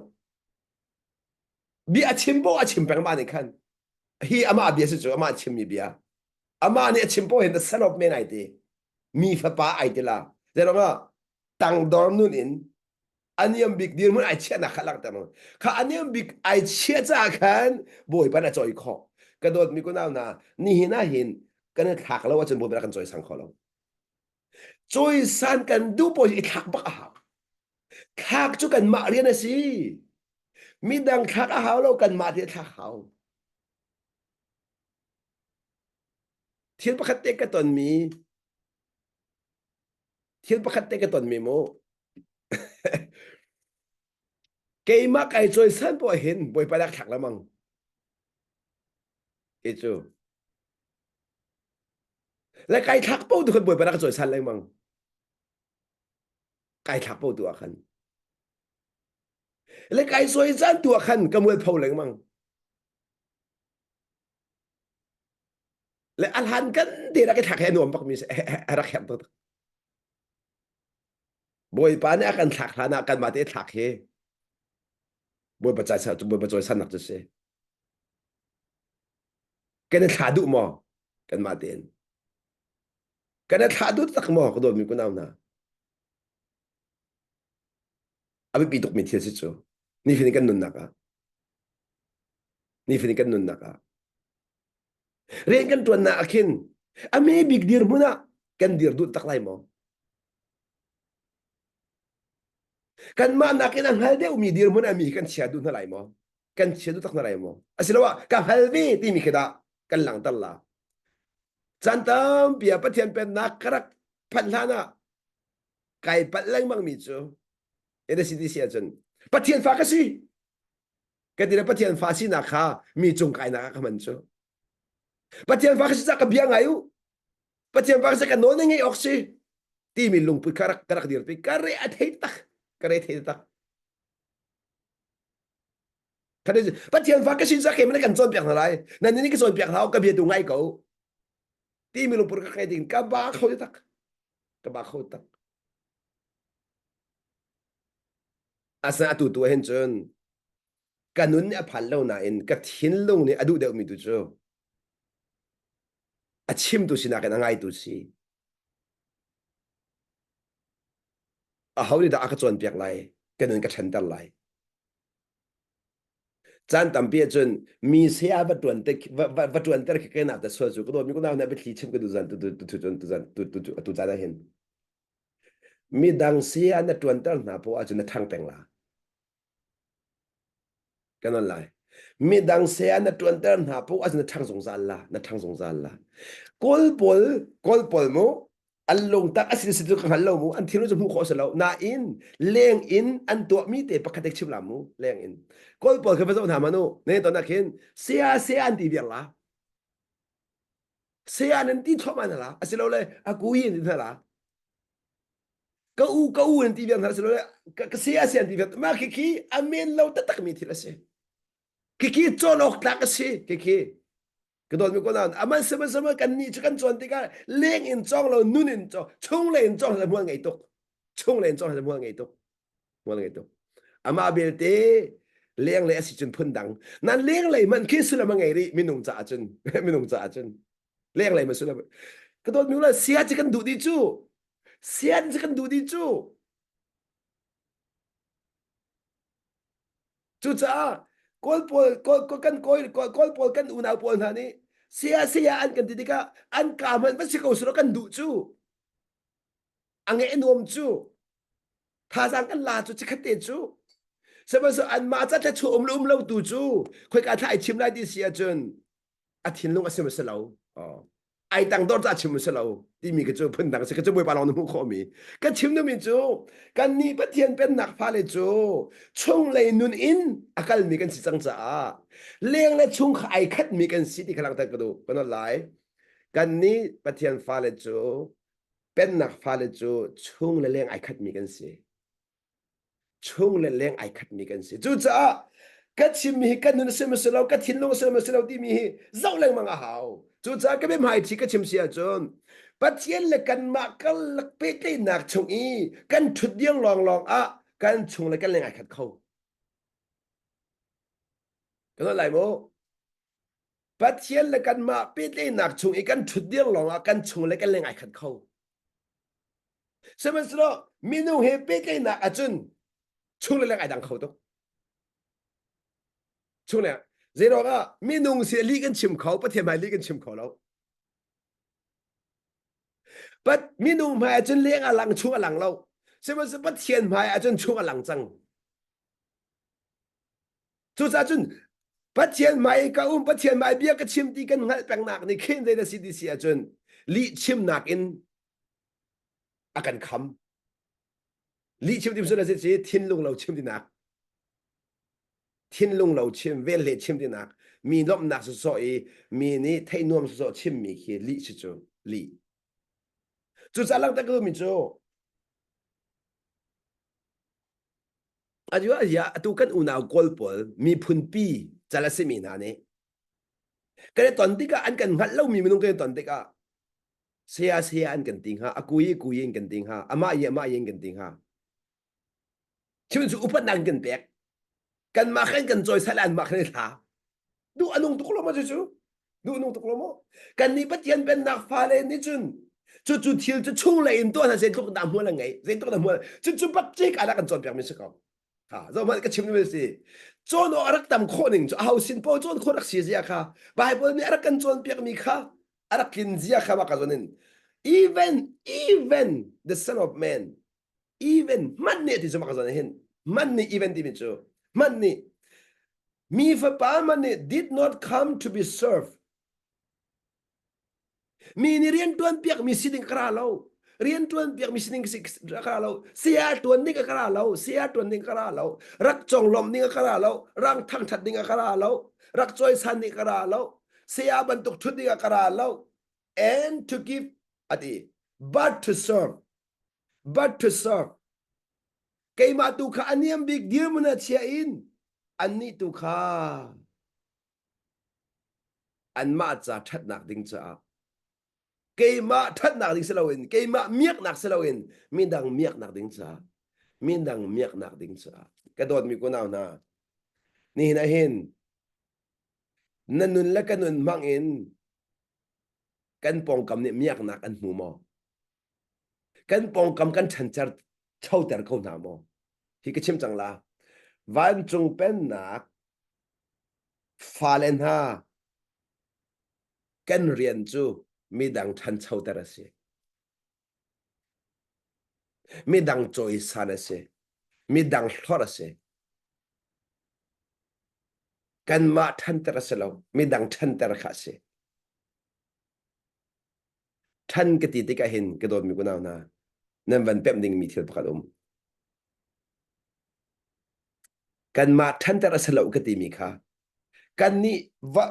bia a chim po a chim peng ma nih khan hi amah bia si cu amah chimmi bia amah nih a chim po hin the son of man ai ti mi fapa ai ti la zeiruang ah tangdor nun in a niam bik dirhmun ai chiahnak kha langhter kha a niam bik ai chiah caah khan bawipa na cawi khawh ka dawtmi kunau hna nihin ah hin kan i thlak lo ahcun bawipa kan cawisang kho lo cawisan kan duh paoh i thlak bak a hau thlak cu kanmah rian a si midang thlak a hau lo kanmah te thlak hau thil pakhat te ka tonmi Thil pakhat te ka tonmi mu. Keimah kai cawisan poah hin Bawipa rak thlak lengmang. Kei cu. Le kai thlak po tu khan Bawipa rak cawisan lengmang. Kai thlak po tu ah khan. Le kai cawisan tu ah khan ka mualpho lengmang. Le a hlan kan te rak i thlak he a nuam bakmi a rak herh tuk. Bawipa nih a kan thlak hlan ah kanmah te thlak hi Bawipa cai Bawipa cawisannak cu si. Kan i thla duh maw? Kanmah tein. Kan i thla duh tak maw? Ka dawtmi kunau hna. A biapi tukmi thil si cu. Nihin kan nunnak ah. Nihin kan nunnak ah. Rian kan ṭuannak ah khin a me bik dirhmun ah kan dir duh tak lai maw? Kanmah nakin a hngal deuhmi dirhmun ah mi kan chia duh hna lai maw? Kan chia duh tak hna lai maw? Asiloah ka hngal ve timi khi dah kan langhter la. Caan tampi ah Pathian pennak ka rak phanh hlan ah kai palh lengmang mi cu ina si ti si ahcun Pathian fa ka si Ka ti le Pathian fa sinak kha mi cung kainak ah ka hman cu. Pathian fa ka si ka bia ngai u. Pathian fa ka si ka nawl na ngei awk si. Timi lungput kha rak ka rak dirpi. Ka re a thei tak. Ka re thei tak. Pathian fa ka si ca keimah kan cawnpiak hna lai. Nan nih ka cawnpiak hna ka bia tu ngai ko. Timi lungput ka kai ding ka ba kho tak. Ka ba kho tak. Asinain atu tu ahhin cun ka nun nih a phan lo nain ka thinlung nih a duh deuhmi tu cu a chimtu sinak in a ngaitu si. Aho nih dah a ka cawnpiak lai? Ka nun ka ṭhenter lai. Caan tampi ahcun mi saya va ṭuan te va, va, va ṭuanter khi kai nak te sual cu ka dawt mi kunau hna biathli chim ka duh zan tu tu tu tu tu tu tu tu tu tu caan ah hin midang saya na ṭuanter hna poah ahcun na ṭhang peng la. Kan on lai. Midang saya na ṭuanter hna poah ahcun na ṭhang zungzal la, na ṭhang zungzal la. Kawl pawl, Kawl pawl mu, an lungtak a si si cu ka hngal lo mu, an thinlung cu hmuh khawh a si lo. Nain leng in an tuahmi te pakhat te chim la mu, leng in. Kawl pawl kha va zoh hna man u, ne ton ah khin saya saya an ti viar la. Saya nan ti thluahmah hna la, asilole a kui in ti hna la. Ka u ka u an ti viar hna si lo ka ka saya si an ti viar mah khi khi a men lo taktak mi thil a si khi cawn awk tlak a si khi khi ka dawt mi ko nain aman sama sama kan nih cu kan cawn tikah leng in cawng lo nun in cawng chung le in cawng hmual ngei tuk chung le in cawng hmual ngei tuk hmual ngei tuk amah belte leng le a si cun phun dang nan leng lei man khi sullam a ngei rih minung caah cun minung caah cun leng lei ma sullam ka dawt mi la sia ci kan duh dih cu Sian cu kan duh dih cu. Cucaah Kawl pawl kawl kan kawl kawl pawl kan unau pawl hna nih saya saya an kan ti tikah an ka hmanh va si ko selaw kan duh cu. A ngeih nuam cu. Thazaang kan la cu chikhat te cu. Sihmanhsehlaw anmah ca thla um le um lo tu cu khoika thla ai chim lai ti si ahcun a thinlung a si ma si lo ai tangdor ca chim si lo timi ka cu phundang si ka cu bawipa lawng na hmuh khawhmi ka chim numi cu kan nih Pathian pennak fale cu chunglei nun in a kalmi kan si cang caah leng le chung kha ai khatmi kan si ti kha langhter ka duh kan lai kan nih Pathian fale cu pennak fale cu chung le leng ai khatmi kan si chung le leng ai khatmi kan si. Cucaah ka chimmi hi ka nun a si maw si lo, ka thinlung a si maw si lo timi hi zoh lengmang a hau. Cucaah ka biahmaiṭhi ka chim si ahcun Pathian le kanmah karlak pehtlaihnak chung i kan ṭhut diang lawnglawng ah kan chung le kan leng ai khat kho. Kan holh lai maw? Pathian le kanmah pehtlaihnak chung i kan ṭhut diang lawng ah kan chung le kan leng ai khat kho. Sihmanhsehlaw minung he pehtlaihnak ahcun chung le leng ai dang kho tuk. Chung le zeiruang ah minung si lih kan chim kho, Pathian hmai lih kan chim kho lo. But minung hmai ahcun leng a lang, chung a lang lo. Sihmanhsehlaw Pathian hmai ahcun chung a lang cang. Cucaah cun Pathian hmai ka um, Pathian hmai bia ka chim ti kan hngalh pengnak nih khin zei na si ti si ahcun lih chimnak in a kan kham. Lih chim ti na si si thinlung lo chim tinak. Thinlung lo chim, velhle chim tinak. Mi lawmhnak sawsawh i mi nih theih nuam sawsawh chimmi khi lih si cu lih. Cucaah langhter ka duhmi cu Atu kan unau Kawl pawl miphunpi cal a simi hna nih kan i ton tikah an kan hngalh lomi minung kan i ton tikah saya saya an kan ti hnga, a kui kui in kan ti hnga, amah i amah in kan ti hnga. Chim cu upatnak in kan pek. Kanmah khan kan cawisal anmah khan i thla. Duh a nung tuk lo maw cucu? Duh nung tuk lo maw? Kan nih Pathian pennak fale nih cun cucu thil cu chunglei in tuah hna zeitluk dah hmual a ngei zeitluk dah hmual cucu bak cik ah kan cawnpiak mi si ko ha zohmanh ka chim mi si cawn awk a rak tam khawh ning cu aho sin paoh cawn khawh rak si zia kha Bible nih a rak kan cawnpiak mi kha a rak tlin zia kha mah ka zawn in even even the son of man even man nih ti cu mah ka zawn hin man nih even timi cu man nih mi fapa man nih did not come to be served Mi nih rian ṭuan piak mi si ding ka ra lo. Rian ṭuan piak mi si ding ka ra lo. Saya ṭuan ding ka ra lo. Saya ṭuan ding ka ra lo. Rak conglawmh ding ka ra lo. Rang thangṭhat ding ka ra lo. Rak cawisan ding ka ra lo. Saya bantuk ṭhut ding ka ra lo. And to give ati but to serve but to serve keimah tu kha a niam bik dirhmun ah chia in annih tu kha anmah ca ṭhatnak ding caah keimah ṭhatnak ding si loin keimah miaknak si loin midang miaknak ding caah midang miaknak ding caah ka dawtmi kunau hna nihin ah hin na nun le ka nun hmang in kan pawngkam nih miaknak an hmu maw kan pawngkam kan ṭhancer. Choter ko hna maw? Hi ka chim cang la. Vancung pennak fale hna kan rian cu midang ṭhanchoter a si. Midang cawisan a si. Midang hlorh a si. Kanmah ṭhanter a si lo. Midang ṭhanter kha a si. Ṭhan ka ti tikah hin ka dawtmi kunau hna, nan van pemh dingmi thil pakhat um. Kanmah ṭhanter a si lo ka timi kha kannih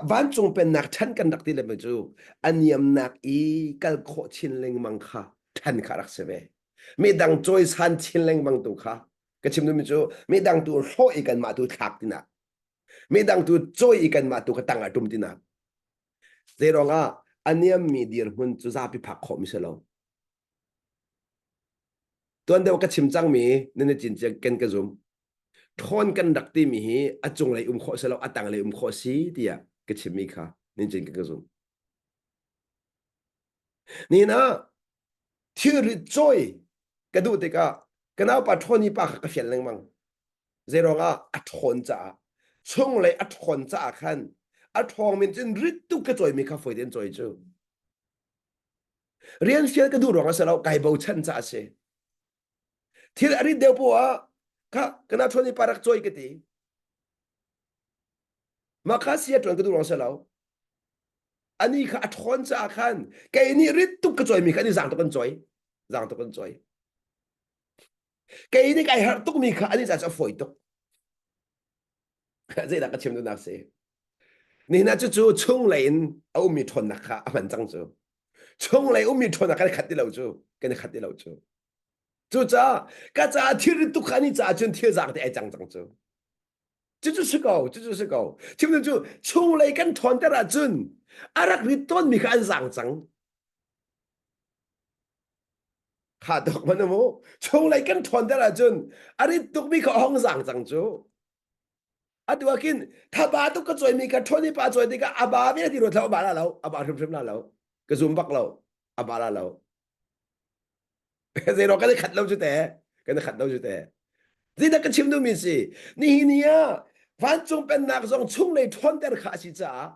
vancung pennak ṭhan kan rak ti le cu a niamnak i kal khawh chin lengmang kha ṭhan kha rak si ve. Midang cawisan chin lengmang tu kha ka chim duhmi cu midang tu hlawh i kanmah tu thlak tinak. Midang tu cawi i kanmah tu ka tang ah ṭum tinak. Zeiruangah a niammi dirhmun cu zapi phak khawhmi si lo. Tuan deuh ka chim cangmi nan i cincin ken ka zum. Ṭhawn kan rak timi hi a cunglei um khawh si lo, a tanglei um khawh si tiah ka chimmi kha nan cin ka zum. Nihin ah thilrit cawi ka duh tikah ka naupa ṭhawn pa kha ka fial lengmang. Zeiruangah a ṭhawn caah chunglei a ṭhawn caah khan a ṭhawng min cun rit tuk ka cawimi kha fawi tein cawi cu. Rian fial ka duh ruang a si lo, kai bochan caah a si. Thil a rit deuh poah ah kha kana ṭhawn i pa rak cawi ka ti. Mah kha sia ṭuan ka duh ruang si lo. Ani kha a ṭhawn caah khan kei nih rit tuk ka cawimi kha ani zaang tuk an cawi. Zaang tuk an cawi. Kei nih kai harh tukmi kha ani caah cu a fawi tuk. Zeidah ka chim duhnak si? Nihin ah cucu chunglei in a ummi ṭhawnnak kha a hman cang cu. Chunglei ummi ṭhawnnak kan khat ti lo cu. Kan i khat ti lo cu. Cucaah ka caah thilrit tuk kha ani caah cun thil zaang te ai cang cang cu. Cucu si ko, cucu si ko. Chim cu chunglei kan ṭhawnter ahcun a rak rit tawnmi kha an zaang cang. Kha tuk man mu. Chunglei kan ṭhawnter ahcun a rit tukmi kha a hong zaang cang cu. Atu ah khin thaba tuk ka cawimi kha ṭhawn i pa cawi tikah a ba ve ti ruat lo a ba la lo, a ba hrimhrim la lo. Ka zum bak lo, a ba la lo. Zeiruang kan i khat lo cu te kan i khat lo cu te zeidah ka chim duhmi si nihin ni ah vancung pennak zong chunglei ṭhawnter kha a si caah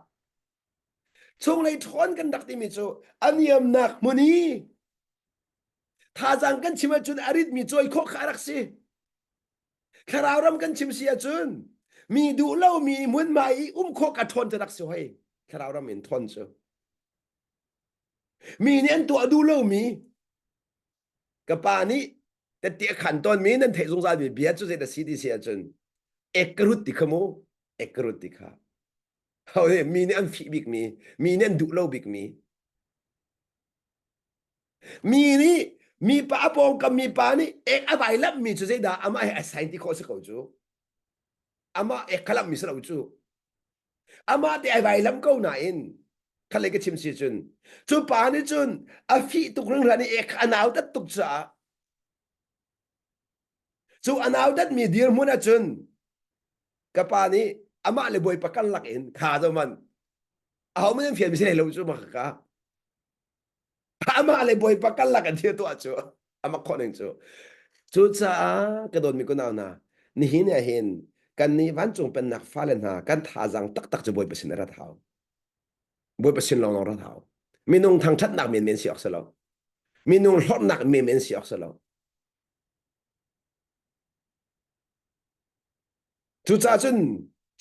chunglei ṭhawn kan rak timi cu a niamnak hmun i thazaang kan chim ahcun a ritmi cawi khawh kha a rak si thlarau ram kan chim si ahcun mi duh lomi hmunhma i um khawh ka ṭhawn cu rak si hoi thlarau ram in ṭhawn cu Mi nih an tuah duh lomi ka pa nih tette a khan tawnmi nan theih zungzalmi bia cu zei dah si ti si ahcun ek ka rut ti kha mu ek ka rut ti kha mi nih an fih bikmi mi nih an duh lo bikmi mi nih mi pa a pawngkam mi pa nih ek a vai lamhmi cu zeidah amah he a sain ti khawh si ko cu amah ek kha lamhmi si lo cu Amah te ai vailam ko nain khalei ka chim si cun cu pa nih cun a fih tuk ringhlan i ek a nautat tuk caah cu a nautat mi dirhmun ah cun ka pa nih amah le bawipa karlak in kha zo man aho man an fial mi si hlei lo cu ma ka amah le bawipa karlak an thil tuah cu amak khawh ning cu cucaah ka dawtmi kunau hna nihin ah hin kan nih vancung pennak fale hna kan thazaang taktak cu bawipa sin a rat hau bawipa sin lawnglawng rat hau minung thangṭhatnak menmen si awk si lo minung hlorhnak menmen si awk si lo Cucaah cun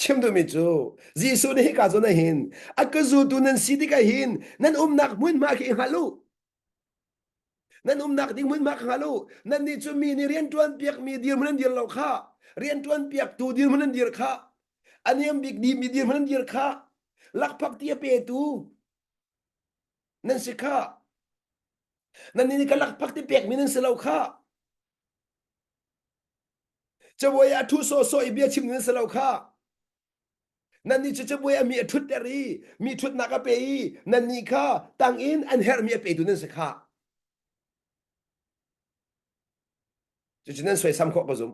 chim duhmi cu Jesuh nih hika zawn ah hin a ka zultu nan si tikah hin nan umnak hmunhma khi i hngal u. Nan umnak ding hmunhma kha hngal u. Nannih cu mi nih rianṭuan piakmi dirhmun an dir lo kha, rianṭuan piaktu dirhmun an dir kha, a niam bik mi dirhmun an dir kha, lakphak ti a petu nan si kha. Nannih nih ka lakphak ti pekmi nan si lo kha. Cabuai ah ṭhu sawhsawh i bia chim nan si lo kha. Nannih cu cabuai ah mi a ṭhutter i mi ṭhutnak a pe i nannih kha tang in an herhmi a petu nan si kha. Cucu nan soisam khawh ka zum.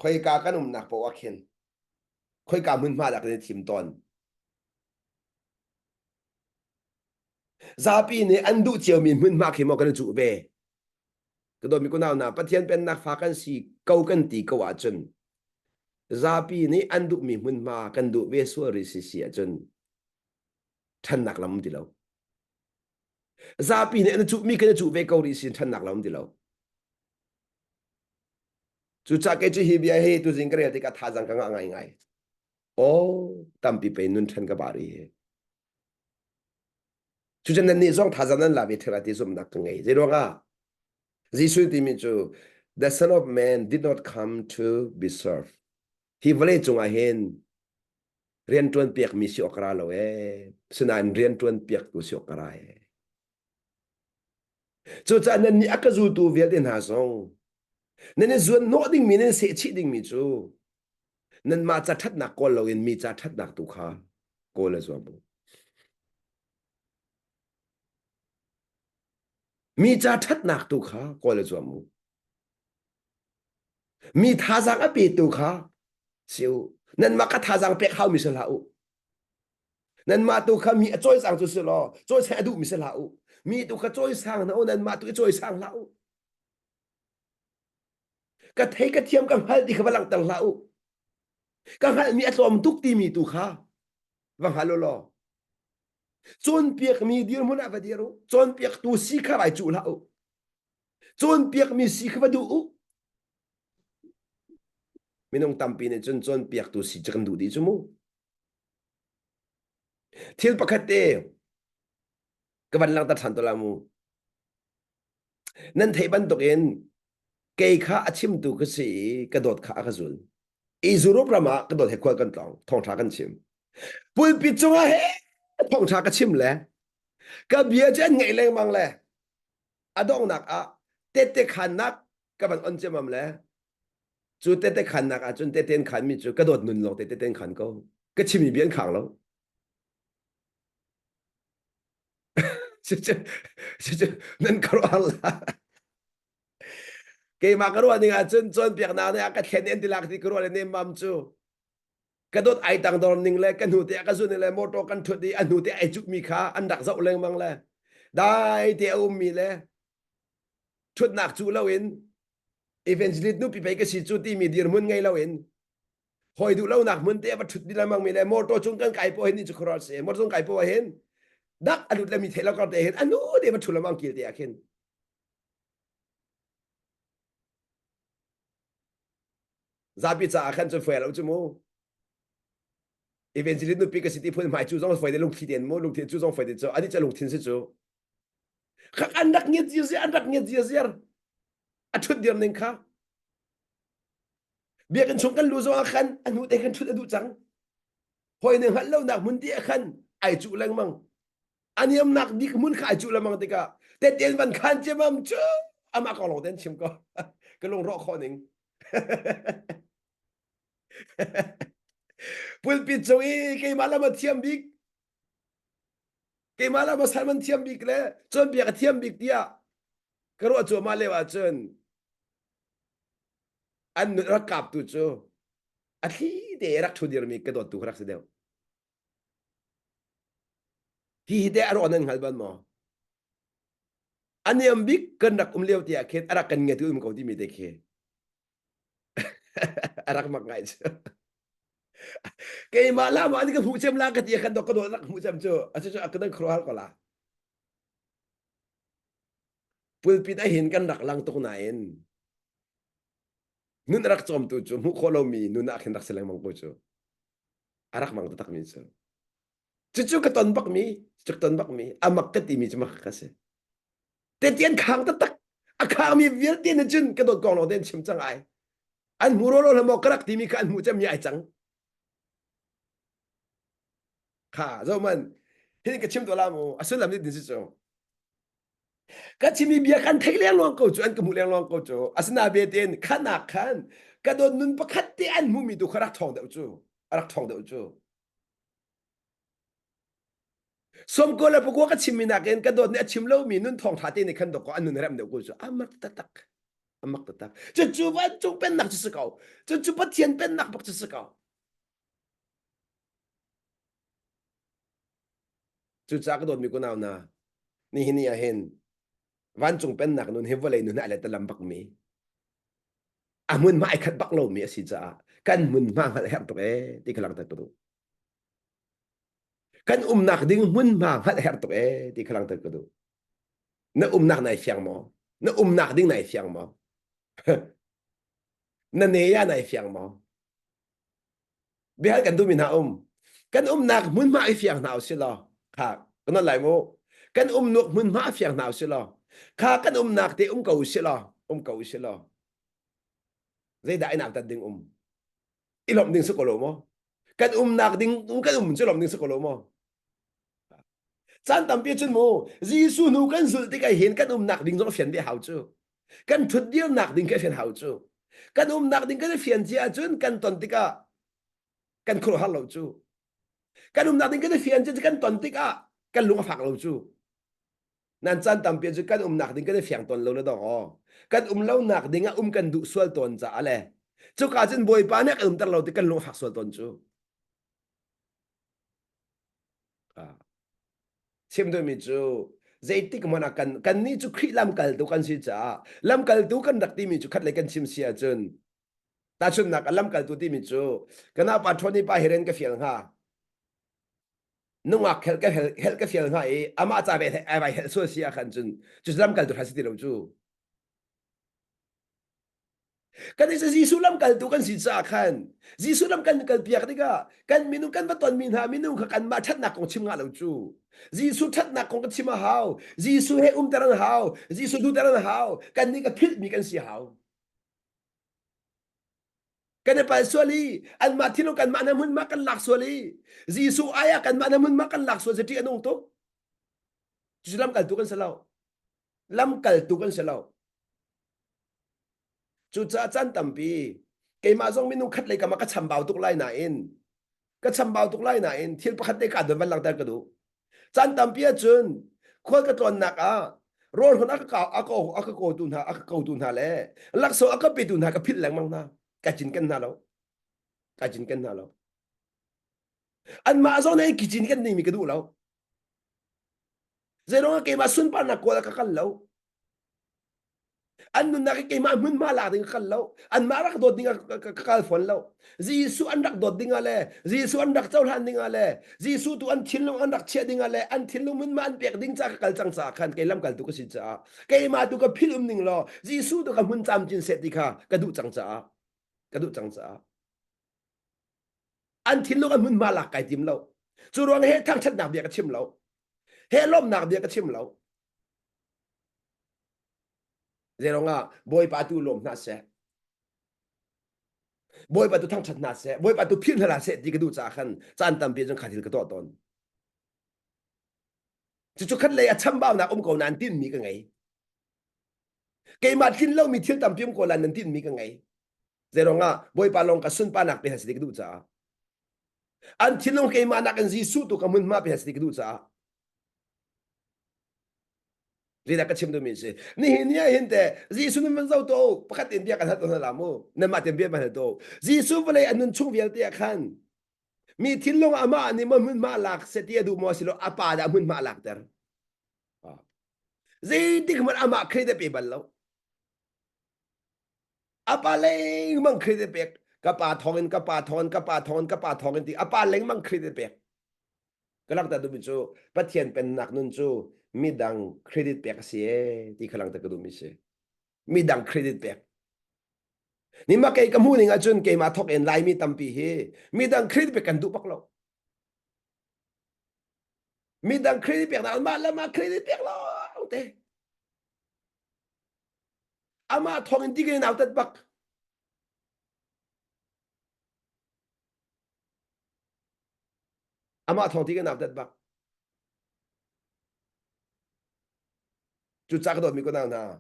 Khoika kan umnak paoh ah khin khoika hmunhma dah kan i thim tawn. Zapi nih an duh ciomi hmunhma khi maw kan i cuh ve? Ka dawtmi kunau hna, Pathian pennak fa kan si ko kan ti ko ahcun zapi nih an duhmi hmunhma kan duh ve sual rih si si ahcun ṭhannak lam um ti lo. Zapi nih an i cuhmi kan i cuh ve ko rih si ṭhannak lam um ti lo. Cucaah kei cu hi bia hi tuzing ka rel tikah thazaang ka ngah ngaingai. Aw, tampi pei nun ṭhan ka ba rih hi. Cucun nannih zong thazaang nan la ve ṭheo ti zumhnak ka ngei. Zeiruangah? Jesuh timi cu the son of man did not come to be served. Hi vawlei cungah hin rianṭuan piakmi si awk ra lo ee. Sinain rianṭuan piaktu si awk ka ra ee. Cucaah nannih a ka zultu vialte hna zong nan i zuan hnawh dingmi nan sehchih dingmi cu nanmah ca ṭhatnak kawl loin mi ca ṭhatnak tu kha kawl a zuam u. Mi ca ṭhatnak tu kha kawl a zuam u. Mi thazaang a petu kha si u. Nanmah ka thazaang pek haumi si hlah u. Nanmah tu kha mi a cawisang cu si law cawisang a duhmi si hlah u. Mi tu kha cawisang hna u nanmah tu i cawisang hlah u. Ka thei ka thiam ka hngal ti kha va langhter hlah u. Ka hngalhmi a tlawm tuk timi tu kha va hngal u law cawnpiakmi dirhmun ah va dir u. Cawnpiaktu si kha vai cuh hlah u. Cawnpiakmi si kha va duh u. Minung tampi nih cun cawnpiaktu si cu kan duh dih cu mu. Thil pakhat te ka van langhter ṭhan to la mu. Nan theih bantukin kei kha a chimtu ka si i ka dawt kha a ka zul. I Europe ram ah ka dawt he khual kan tlawng, thawngṭha kan chim. Pulpit cungah he thawngṭha ka chim le ka bia cu an ngaih lengmang le a donghnak ah tette khannak ka van on ciamam le Cu tete khannak ahcun tete an khanmi cu ka dawt nun lawng te tete an khan ko. Ka chimmi bia an khang lo. Cucu nan ka ruah la. Keimah ka ruah ning ahcun cawnpiaknak nih a ka thlen an ti lak ti ka ruah le nemmam cu ka dawt ai tang dor ning le ka hnu te a ka zun le motor kan thut i a hnu te ai cukmi kha an rak zoh lengmang le dai te a ummi le thutnak cu loin evangelist nupi pei ka si cu timi dirhmun ngei loin hawi duh lonak hmun te va ṭhut di lengmang mi le motor cung kan kai po hin ni cu khuaruah si motor cung kai po hin dak a lut le mi theih lo kar te hin anu te va ṭhu lengmang kil te ah khin zapi caah khan cun foi lo cu mu evangelist nupi ka si ti phun hmai cu zong foi de lungthli ten mu lungthin cu zong foi de cu ani cu lungthin si cu khak an rak ngiat ziar an rak ngiat ziar ziar a ṭhut dir ning kha biakinn chung kan lu zong ah khan a hnu te khan ṭhut a duh cang hawi nih hngalh lonak hmun ti ah khan ai cuh lengmang a niamnak bik hmun kha ai cuh lengmang tikah teten van khan ciamam cu amah kong lawng ten chim ko ka lung rawh khawh ning pulpit cung i keimah lam a thiam bik keimah lam a sermon thiam bik le cawnpiak a thiam bik tiah ka ruah cuahmah lio ahcun an nun rak kaptu cu a thli te rak ṭhu dirmi ka dawttu kha rak si deuh. Hi hi te a rawh nan hngal bal maw? A niam bik kan rak um lio ti ah khin a rak kan ngetu um ko timi te khi a rak mak ngai cu. Keimah la ma an ka hmuh cem la ka ti khan dok ka dawt rak hmuh cem cu a cu cu a ka dan khuaruahar ko la. Pulpit ahhin kan rak lang tuk nain nun a rak cawmtu cu hmuh khawh lomi nun ah khin rak si lengmang ko cu. A rak mang taktakmi cu. Cucu ka ton bakmi, cu ka ton bakmi, a mak ka timi cu mak ka si. Tete an khang taktak. A khangmi vialte nih cun ka dawt kong lawng te an chim cang ai. An hmu rawlaw hlah ka rak timi kha an hmuh cemmi ai cang. Kha zoh man hin ka chim tuah la mu a sullam nih din si cu. Ka chimi bia kan theih lengluang ko cu an ka hmuh lengluang ko cu asina betein khanak khan ka dawt nun pakhat te an hmuhmi tu kha rak ṭhawng deuh cu a rak ṭhawng deuh cu Somko le pakua ka chimmi nakin ka dawt nih a chim lomi nun thawng ṭha te nih khan dawk an nun rem deuh ko cu amak taktak amak taktak cucu vancung pennak cu si ko cucu Pathian pennak bak cu si ko cucaah ka dawtmi kunau hna. Nihin ni ah hin vancung pennak nun hi vawlei nun ah le talam bak mi a hmunhma ai khat bak lomi a si caah kan hmunhma hngalh herh tuk ee ti kha langhter ka duh. Kan umnak ding hmunhma hngalh herh tuk ee ti kha langhter ka duh. Na umnak nai fiang maw? Na umnak ding nai fiang maw? Na ne ya nai fiang maw? Biahal kan duhmi hna um. Kan umnak hmunhma i fiang hna usih law kha kan lai mu. Kan umnak hmunhma fiang hna usih law kha kan umnak te um ko usih law um ko usih law zeidah inak tat ding um i lawmh ding si ko lo maw kan umnak ding kan um cu lawmh ding si ko lo maw Caan tampi cun mu Jesuh hnu kan zulh tikah hin kan umnak ding zong fian ve hau cu. Kan ṭhutdirnak ding kan fian hau cu. Kan umnak ding kan i fian cia ahcun kan ton tikah kan khuaruahhar lo cu. Kan umnak ding kan i fian cia kan ton tikah kan lung a fak lo cu. Nan caan tampi cu kan umnak ding kan i fiang tawn lo le dong aw. Kan um lonak ding ah um kan duh sual tawn caah le cuka cun Bawipa nih a kan umter lo ti kan lung a fak sual tawn cu. Chim duhmi cu zeitik hmanh ah kan kannih cu Khrih lamkaltu kan si caah lamkaltu kan rak timi cu khatlei kan chim si ahcun tahchunhnak ah lamkaltu timi cu kana pa Tony pa hi rian ka fial hnga nungak helh ka helh ka fial hnga i amah ca ve ai vai helh sual si ah khan cun cu lamkaltu hra si ti lo cu Kan i Jesuh lamkaltu kan si caah khan Jesuh lam kan kalpiak tikah kan minung kan va tonmi hna minung kha kanmah ṭhatnak kong chim ngah lo cu. Jesuh ṭhatnak kong kan chim a hau. Jesuh he umter an hau. Jesuh duhter an hau. Kannih ka philhmi kan si hau. Kan i pal sual i anmah thinlung kanmah na hmunhma kan lak sual i Jesuh ai ah kanmah na hmunhma kan lak sual si ṭih a nung tuk. Cucu lamkaltu kan si lo. Lamkaltu kan si lo. Cucaah caan tampi keimah zong minung khat lei kam ah ka chambau tuk lai nain ka chambau tuk lai nain thil pakhat te ka don van langhter ka duh. Caan tampi ahcun khual ka tlawnnak ah rawl hon a ka a ka a ka kawtu hna a ka kotu hna le laksawng a ka petu hna ka philh lengmang hna. Ka cinken hna lo. Ka cinken hna lo. Anmah zong nih ki cinken dingmi ka duh lo. Zeiruangah keimah sunparnak kawl ah ka kal lo. An nunnak hi keimah hmunhma lak ding ka kal lo. Anmah rak dawt ding ah ka kal fawn lo. Jesuh an rak dawt ding ah le Jesuh an rak cohlan ding ah le Jesuh tu an thinlung an rak chiah ding ah le an thinlung hmunhma an pek ding caah ka kal cang caah khan kei lamkaltu ka si caah keimah tu ka philh um ning law Jesuh tu ka hmun camcin seh ti kha ka duh cang caah ka duh cang caah an thinlung an hmunhma lak kai tim lo. Cu ruang he thangṭhatnak bia ka chim lo. He lawmhnak bia ka chim lo. Zeirong ah Bawipa tu lawm hna seh. Bawipa tu thangṭhat hna seh. Bawipa tu philh hna seh ti ka duh caah khan caan tampi cun kha thil ka tuah tawn. Cucu khat lei a chambaunak um ko nain tinhmi ka ngei. Keimah tlin lomi thil tampi um ko nain nan tinhmi ka ngei. Zeirong ah Bawipa lawng ka sunparnak pe hna seh ti ka duh caah. An thinlung keimah nak in Jesuh tu ka hmunhma pe hna seh ti ka duh caah. Zeidah ka chim duhmi si? Nihin ni ah hin te Jesuh nun van zoh to pakhat in bia kan hal tawn la mu. Nanmah ten bia van hal to. Jesuh vawlei a nun chung vialte ah khan mi thinlung amah nih maw hmunhma lak seh ti a duh maw silo a pa dah hmunhma lak ter. Zeitik hmanh amah credit pe bal lo. A pa lengmang credit pek. Ka pa thawngin ka pa thawngin ka pa thawngin ka pa thawngin ti a pa lengmang credit pek. Ka langhter duhmi cu Pathian pennak nun cu midang credit pek a si ee ti kha langhter ka duhmi si. Midang credit pek. Nima kei ka hmuh ning ahcun keimah thawk in Laimi tampi hi midang credit pek kan duh bak lo. Midang credit pek nak mah le mah credit pek lawng te. Amah thawng in ti kan i nautat bak. Amah thawng ti kan nautat bak. Cucaah ka dawtmi kunau hna,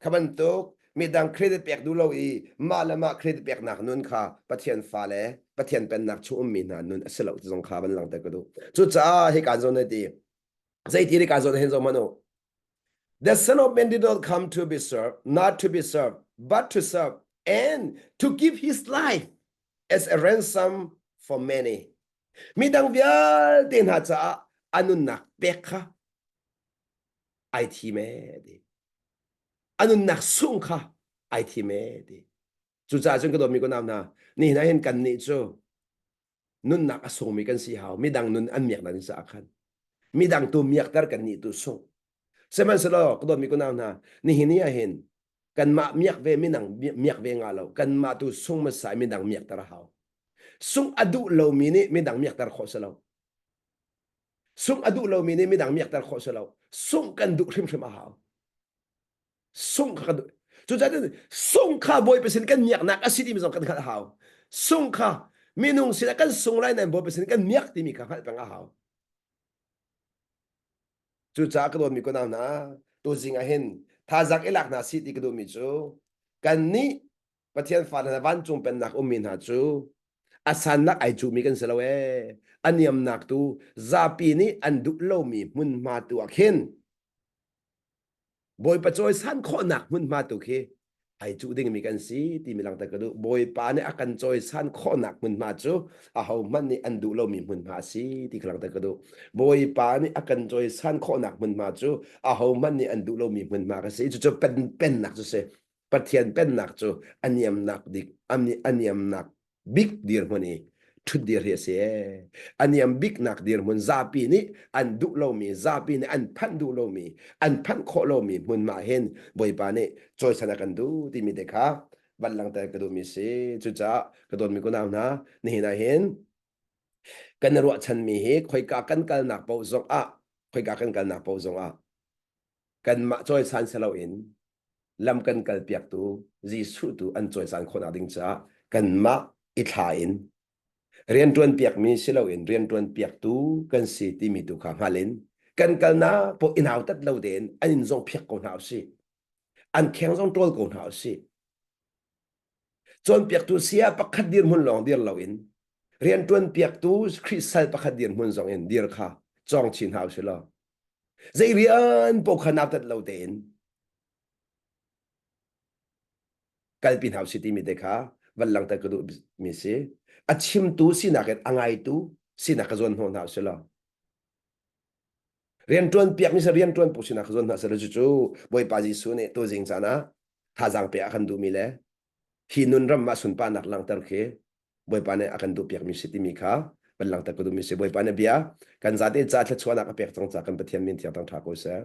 kha bantuk midang credit pek duh lo i mah le mah credit peknak nun kha Pathian fale, Pathian pennak chung ummi hna nun a si lo ti zong kha van langhter ka duh. Cucaah hika zawn na ti, zeiti hika zawn hin zoh hmanh u. The Son of Man did not come to be served, not to be served, but to serve and to give his life as a ransom for many. Midang vialte hna caah a nunnak pek kha. Ai thim ee ti. A nunnak sung kha ai thim ee ti. Cucaah cun ka dawtmi ka nau hna, nihin ah hin kannih cu nunnak a sungmi kan si hau. Midang nun an miak nan caah khan. Midang tu miakter kannih tu sung. Sihmanhsehlaw ka dawtmi ka nau hna, nihin ni ah hin kanmah miak ve minang miak ve nga lo. Kanmah tu sung hmasa i midang miakter a hau. Sungh a duh lomi nih midang miakter khawh si lo. Sungh a duh lomi nih midang miakter khawh si lo. Sungh kan duh hrimhrim a hau. Sungh kha kan duh. Cucaah sungh kha Bawipa sin kan miaknak a si timi zong kan hngalh a hau. Sungh kha minung sinah kan sung lai nain Bawipa sin kan miak timi kha hngalh peng a hau. Cucaah ka dawtmi ka nau hna, tuzing ah hin thazaang i lak hna si ti ka duhmi cu kannih Pathian fa hna vancung pennak ummi hna cu a sannak ai cuhmi kan si lo ee. A niamnak tu zapi nih an duh lomi hmunhma tu ah khin Bawipa cawisan khawhnak hmunhma tu khi ai cuh dingmi kan si timi langhter ka duh. Bawipa nih a kan cawisan khawhnak hmunhma cu ahohmanh nih an duh lomi hmunhma a si ti kha langhter ka duh. Bawipa nih a kan cawisan khawhnak hmunhma cu ahohmanh nih an duh lomi hmunhma ka si. Cucu pen, pennak cu si. Pathian pennak cu a niamnak dik a niamnak bik dirhmun i ṭhutdir hi a si ee. A niam biknak dirhmun zapi nih an duh lomi, zapi nih an phanh duh lomi, an phanh khawh lomi hmunhma hin Bawipa nih cawisan a kan duh timi te kha van langhter ka duhmi si. Cucaah ka dawtmi kunau hna, nihin ah hin kan i ruahchanmi hi khoika kan kalnak paoh zong ah khoika kan kalnak paoh zong ah kanmah cawisan si loin lam kan kalpiaktu Jesuh tu an cawisan khawhnak ding caah kanmah i thla in rianṭuan piakmi si loin rianṭuan piaktu kan si timi tu kha hngal in kan kalnak paoh i nautat lo tein an inn zong phiak ko hna usih an kheng zong ṭawl ko hna usih cawnpiaktu saya pakhat dirhmun lawng dir loin rianṭuan piaktu Khrih sal pakhat dirhmun zong in dir kha cawng chin hna usih law zei rian paoh kha nautat lo tein kalpi hna usih timi te kha van langhter ka duh mi si. A chimtu sinak in a ngaitu sinak ka zawn hnawh hna usih law rianṭuan piakmi si rianṭuan pu sinak ka zawn hna seh law cucu Bawipa Jesuh nih tuzing caan ah thazaang pe a kan duhmi le hi nun ram ah sunparnak langhter khi Bawipa nih a kan duhpiakmi si timi kha van langhter ka duhmi si. Bawipa nih bia kan zate ca thluachuahnak a pek cang ca kan Pathian min thiang thang ṭha ko seh.